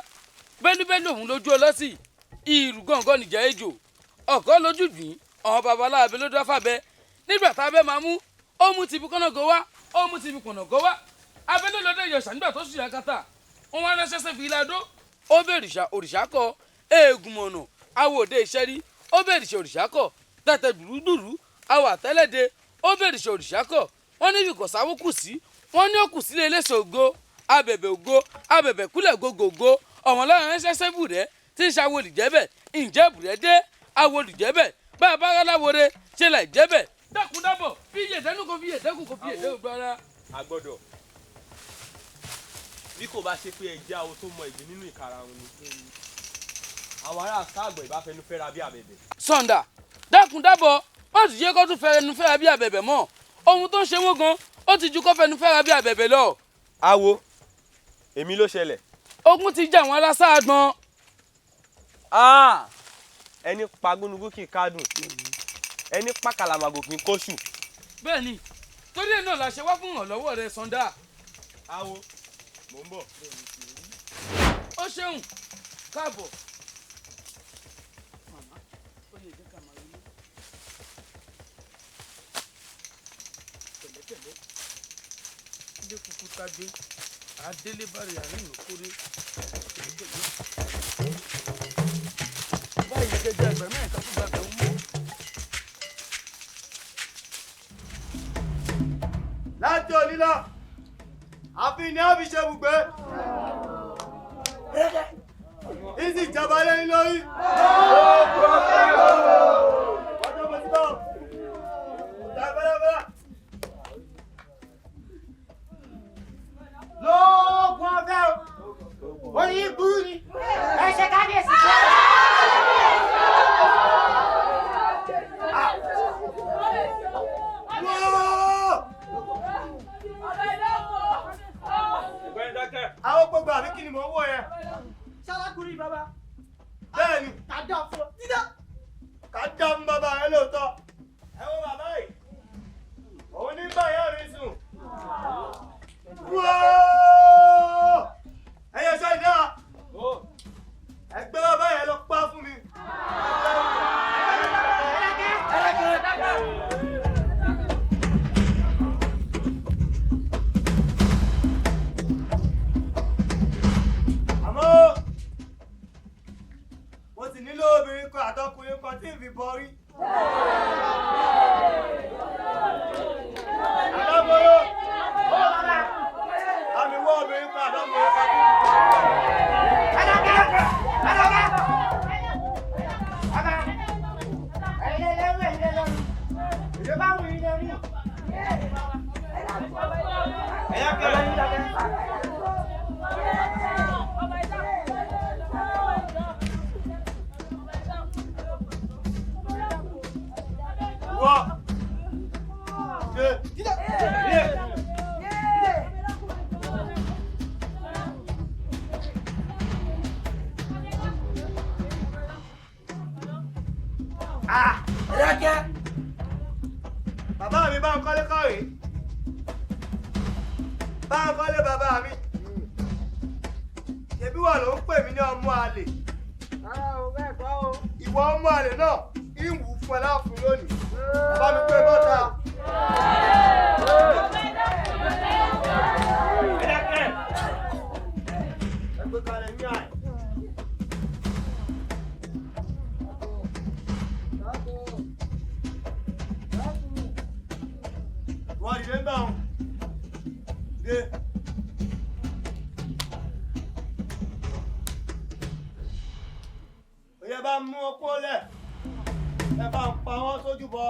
bẹ́lúbẹ́lú òun lójú ọlọ́sì, ìrù gọ̀ǹgọ̀ nìjà ejò, ọ̀kọ́ lójú gbìn, ọ̀hún babaláàbẹ̀ ló dá fàbẹ́, nígbà tá a bẹ́ máa mú, ó mú tibí kọ́nàgọ́ wá, ó mú tibí kọ̀nàgọ́ wá, abẹ́ ló lọ́dọ̀ ìyọ̀ṣà nígbà tó sùn yakata, wọn wá ránṣẹ́ sí fìlà-dó, ó bẹ̀rìṣà òrìṣà kọ, eégún mọ̀nà, awo òde ìṣẹ́rí, ó bẹ̀rìṣà òrìṣà kọ, tẹ̀tẹ̀ gbùrúgbùrú, awo àtẹ́lẹ́dẹ, ó bẹ̀rìṣà òrìṣà kọ, wọ́n ní ibìkọ̀ sáwó kù sí, wọ́n ní ó kù sílé eléso ògo, abẹ̀bẹ̀ ògo, abẹ̀bẹ̀ kúlẹ̀ gògògó, ọ̀wọ́n lára ránṣẹ́ sẹ́bù rẹ̀ tí ń ṣàwo olùjẹ́bẹ̀, ǹjẹ́ bùrẹ́ dé, awo olùjẹ́bẹ̀, bá a bá ráláwore ṣe láì jẹ́bẹ̀. Dákun dábọ̀, fi iyèdẹ́nu kò fi iyèdẹ́kù kò fi iyèdẹ́ ògbó ara. A gbọ́dọ̀ bí kò bá ṣe pé ẹ jẹ́ awo tó mọ ìgbín nínú ìkarahun ni àwọn ará sáàgbọ̀n ìbáfẹnu fẹ́ra bí abẹ̀bẹ̀. Sọ̀ǹdà, dákun dábọ̀, má sì jẹ́ kó tún fẹ́rẹ̀nu fẹ́ra bí abẹ̀bẹ̀ mọ́. Ohun tó ń ṣe wọ́n gan, ó Ó ti ju kó fẹnu fẹ́ra bí abẹ̀bẹ̀ lọ. Awo, èmi ló ṣẹlẹ̀. Ogun ti jà wọ́n ará Sáàgbọ̀n. Ẹni pa gúnugún kì í kádùn, ẹni pa kàlàmàgò kì í kóṣù. Bẹ́ẹ̀ni, torí ẹ̀ náà la ṣe wá fún ìrànlọ́wọ́ rẹ, Sàndá. Awo, mò ń bọ̀. Ó ṣeun, káàbọ̀. Pẹ̀lẹ́pẹ̀lẹ́, ilé kúkú tagbe adélébárí àárín ìkórè pẹ̀lẹ́pẹ̀lẹ́. Báyìí gẹ́gẹ́ ẹgbẹ̀rún mẹ́ta tó gbàgbé ń mú. Láti òní lọ, àfi ní àfi ṣe bùgbé ìsì ìjọba lẹ́yìn lórí. Ọjọ́ mo ti bọ̀. Ọ̀tá fẹ́lẹ́fẹ́lẹ́. Lóògùn ọ̀fẹ́ o, oyin burú ni, ẹ ṣe kábíyèsí. Àwọn gbogbo àbí kí ni mò ń wò yẹn? Sálákùnrin bàbá. Bẹ́ẹ̀ni. Ká dá fún ọ. Dídá. Ká dá fún bàbá rẹ lóòótọ́. Ẹ wo bàbá yìí. Òun ní bá ìyá mi sùn. Wóó! Ẹyẹ sọ ìdá. Ẹgbẹ́ bàbá yẹn lọ pa fún mi. Àmọ́ mo sì nílò obìnrin kan àtọkùnrin kan tí ń fi bọrí. Àdámọ́ró. Àmì wọ́ obìnrin kan àtọkùnrin kan tí ń fi bọrí. Wọ́. Ṣé. Yé. Dákẹ́. Bàbá mi bá ń kọ́lé kọ́rè. Bá ń kọ́lé bàbá mi. Ṣèbí wà ló ń pè mí ní ọmọ àlè. Ìwọ ọmọ àlè náà ń wù fún ẹ láàfin lónìí. Bàbá mi pé bọ́ta. Ẹ gbé kalẹ̀ ní àì. Wọ́n dìde ń bá wọn. Dìde. Oyè bá mú ọkọ lẹ̀. Ẹ bá ń pa wọ́n sójú bọ.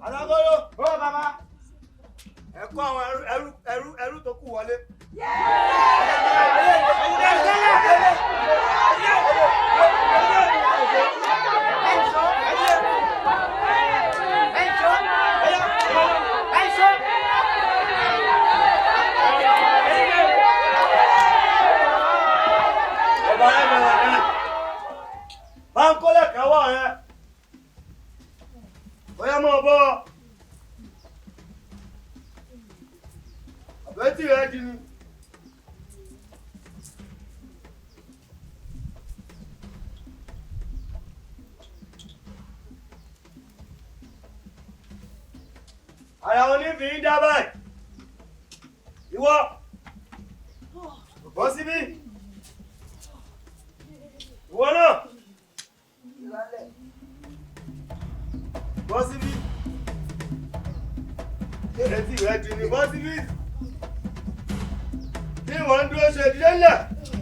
Adágọ́rò. Ó bàbá. Ẹ kó àwọn ẹrú tó kù wọlé. Ọba rẹ̀ bẹ̀rẹ̀ rẹ̀. Báńkólẹ̀ kẹwọ́ rẹ̀. Bóyá mọ̀ bọ́. Àbẹ́tì rẹ̀ di ni. Ara onífìí ń dá báyìí. Ìwọ bọ́ síbí. Ìwọ náà bọ́ síbí. Etí rẹ di ni bọ́ síbí. Bí wọ́n ń dúró ṣe dídé ńlẹ̀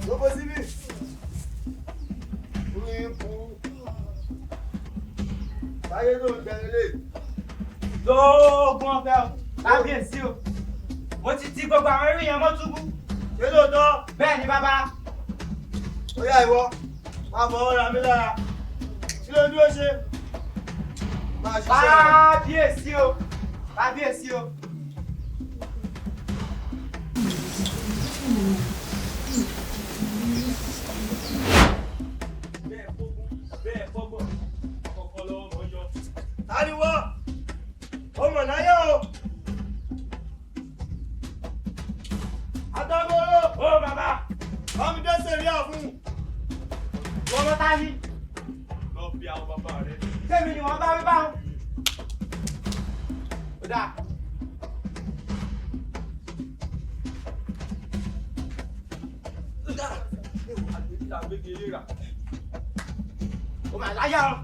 ló bọ́ síbí. Báyé tó ń jẹ ilé. Lóògùn ọ̀fẹ́ o, kábíyèsí o. Mo ti ti gbogbo àwọn eré yẹn mọ́ túbú. Ṣé lóòótọ́? Bẹ́ẹ̀ ni bàbá. Ó yá ìwọ, máa fọwọ́ ra mi lára. Kí ló dúró ṣe? Máa ṣiṣẹ́ rẹ̀. Kábíyèsí o, kábíyèsí o. Bẹ́ẹ̀ fọ́gbọ̀n ọkọ̀ lọ́wọ́ mọ́ yọ. Tániwọ́, ó mọ̀ láyé o. Adágọ́rọ́. Ó bàbá. Bámi dẹ́sẹ̀ rí àfún. Wọ́n lọ tá ní. Lọ bí àwọn bàbá rẹ. Sẹ́mi ni wọ́n bá wí báwọn. Ó dáa. Ó mà láyà o.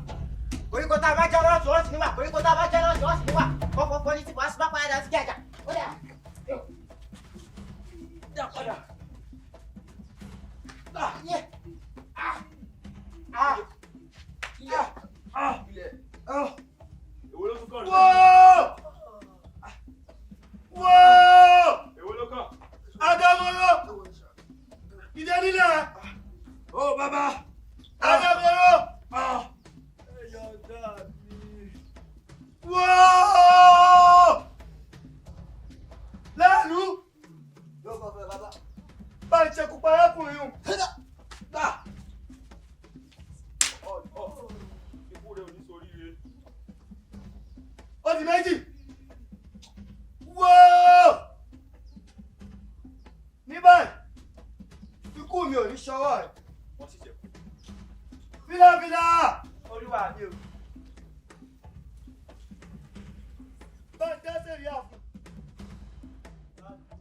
Koríko tá a bá jẹ́ lọ́sùn ọ̀sìn níwà. Koríko tá a bá jẹ́ lọ́sùn ọ̀sìn níwà. Kọ́kọ́ ní tìpọ̀ àṣìbá padà sí jàjà. Ó dà. Dà padà. Ah, yeah. Ah. Ah. Yeah. Ah. Ah. Èwo ló tún kàn? Wóò! Wóò! Èwo ló kàn? Adágọ́rọ́. Ìdè nílẹ̀. Ó bàbá. Adágọ́rọ́. Ẹyọ dá mi. Wóò! Lẹ́nu. Bá ń ṣekú pa arákùnrin hùn. Ikú rẹ̀ ò ní soríire. Ó di méjì. Wóò! Ní báyìí, ikú mi ò ní ṣọwọ́ rẹ̀. Wọ́n sì jẹ̀kú. Fílàfílà! Olúwa mi o. Bá ń dá sẹ̀ríà fún.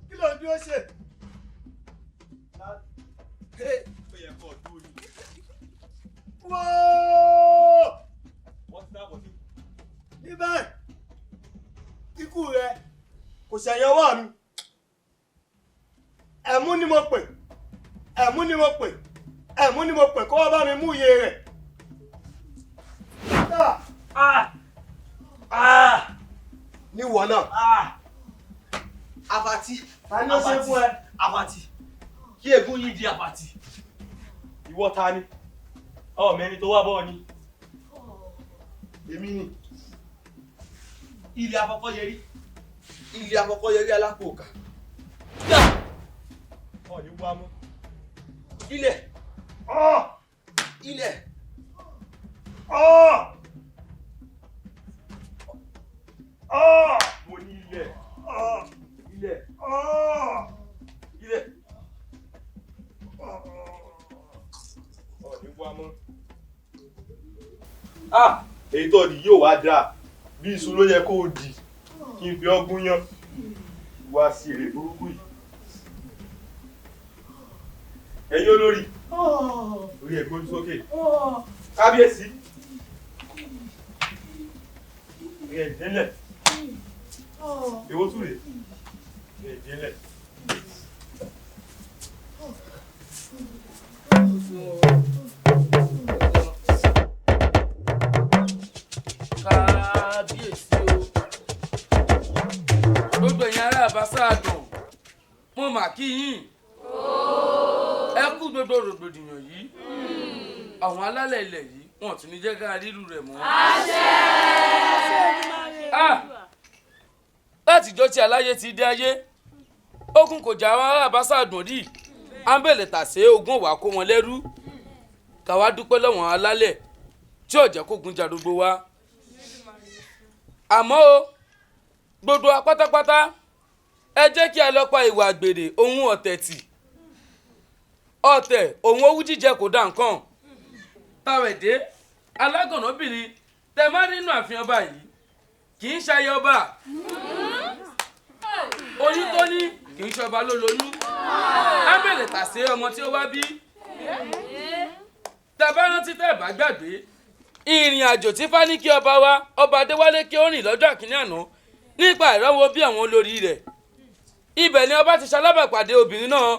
Kí ló ń dúró ṣe? Ó yẹ kó o dúró ni. Wóò! Wọ́n ti dáàbò sí. Ní báyìí, ikú rẹ kò ṣẹ̀yìn ọwọ́ mi. Ẹ̀mú ni mo pè, ẹ̀mú ni mo pè, ẹ̀mú ni mo pè kó wá bá mi mú iye rẹ̀. Níwọ náà. Àfàtì. Ta ni ó ṣe fún ẹ? Àfàtì. Kí ègún yìí di àfàtì. Ìwọ ta ni? Ọmọ ẹni tó wá bọ́ ni. Èmi ni. Ilé afọkọ́yẹrí. Ilé afọkọ́yẹrí alápò òkà. Ọ̀ ní wá mọ́. Ilẹ̀. Ilẹ̀. Mo ní ilẹ̀. Ilẹ̀. Ilẹ̀. Ọ̀ ní wá mọ́. Ah! Èyí tó di yóò wá dáa. Bí iṣu ló yẹ kó o dì kí n fi ọ́ gúnyán. Wá sí èrè burúkú yìí. Ẹ̀yin olórí. Orí ẹ̀ gbójú sókè. Kábíyèsí. Orí ẹ̀ délẹ̀. Èwo tún rèé? Orí ẹ̀ délẹ̀. Kábíyèsí o, gbogbo ẹ̀yin ará Àbáṣáàdùn, mo mà kí yín. Ẹ kú gbogbo rògbòdìyàn yìí. Àwọn alálẹ̀ ilẹ̀ yìí wọn ò tún ní jẹ́ ká ríru rẹ̀ mọ́. Ah! Látijọ́ tí aláyé ti dé ayé, ogun kò jà àwọn ará Àbáṣáàdùn rí. À ń bèlè tàsé ogun wàá kó wọn lẹ́rú. Káwa dúpẹ́ lọ́wọ́n alálẹ̀ tí ò jẹ́ kógun jà gbogbo wa. Àmọ́ o, gbogbo wa pátápátá, ẹ jẹ́ kí a lọ pa ìwà àgbèrè ohun ọ̀tẹ̀ tì. Ọ̀tẹ̀ òun owú jíjẹ kò dá nǹkan. Tàwẹ̀dé alágànnábìnrin tẹ má nínú ààfin ọba yìí kì í ṣayẹ ọba. Oyún tó ní kì í ṣọba ló lóyún. Á bèrè tàsé ọmọ tí ó wá bí. Tẹ bá rántí tẹ́ bá gbàgbé ìrìn àjò tí Fáníkì ọba wa ọba Adéwálé kí ó rìn lọ́jọ́ àkíní àná nípa ìrọ́wọ́ bí àwọn olórí rẹ̀. Ibẹ̀ ni ọba ti ṣalábàpàdé obìnrin náà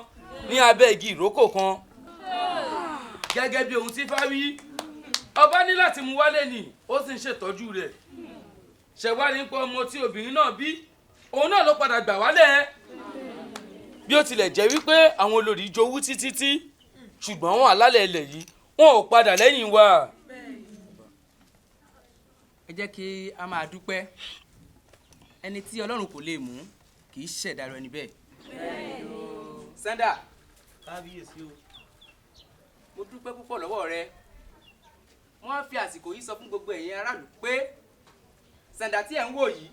ní abẹ́ igi ìrókò kan. Gẹ́gẹ́ bí ohun tí Fá wí, Ọba ní láti mú wálé ni ó sì ń ṣètọ́jú rẹ̀. Ṣẹ̀wárí ń pọ̀ ọmọ tí obìnrin náà bí, òun náà ló padà gbà wálẹ̀. Bí ó tilẹ̀ jẹ́ wípé àwọn olórí jowú títí tí, ṣùgbọ́n wọn àlálẹ̀ ilẹ̀ yìí, wọn ò padà lẹ́yìn wa. Ẹ jẹ́ kí a máa dúpẹ́. Ẹni tí Ọlọ́run kò lè mú kì í ṣẹ̀dá irú ẹni bẹ́ẹ̀. Sanda. Kábíyèsí o. Mo dúpẹ́ púpọ̀ lọ́wọ́ rẹ. Wọ́n á fi àsìkò yìí sọ fún gbogbo ẹ̀yin aráàlú pé Sanda tí ẹ̀ ń wò yìí,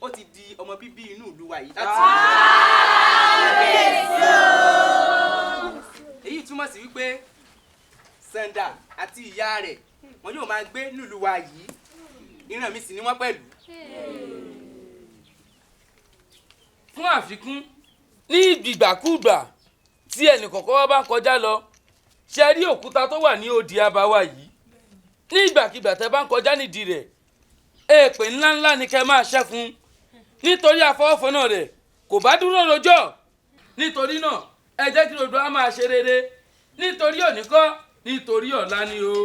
ó ti di ọmọ bíbí inú ìlú wa yìí láti. Èyí túmọ̀ sí wípé Sanda àti ìyá rẹ̀ wọn yóò máa gbé nílùú wa yìí. Ìran mi sì ni wọ́n pẹ̀lú. Fún àfikún, ní ìgbàkúùgbà tí ẹnì kọ̀ọ̀kan wa bá ń kọjá lọ, ṣe rí òkúta tó wà ní odi abà wa yìí. Ní ìgbàkigbà tẹ́ bá ń kọjá nídìí rẹ̀, èèpè ńláńlá ni kẹ́ máa ṣẹ́ fún, nítorí àfọwọ́fọ́nà rẹ̀ kò bá dúró rojọ́. Nítorí náà, ẹ jẹ́ kí gbogbo wa máa ṣe rere, nítorí òní kọ́, nítorí ọ̀la ni o.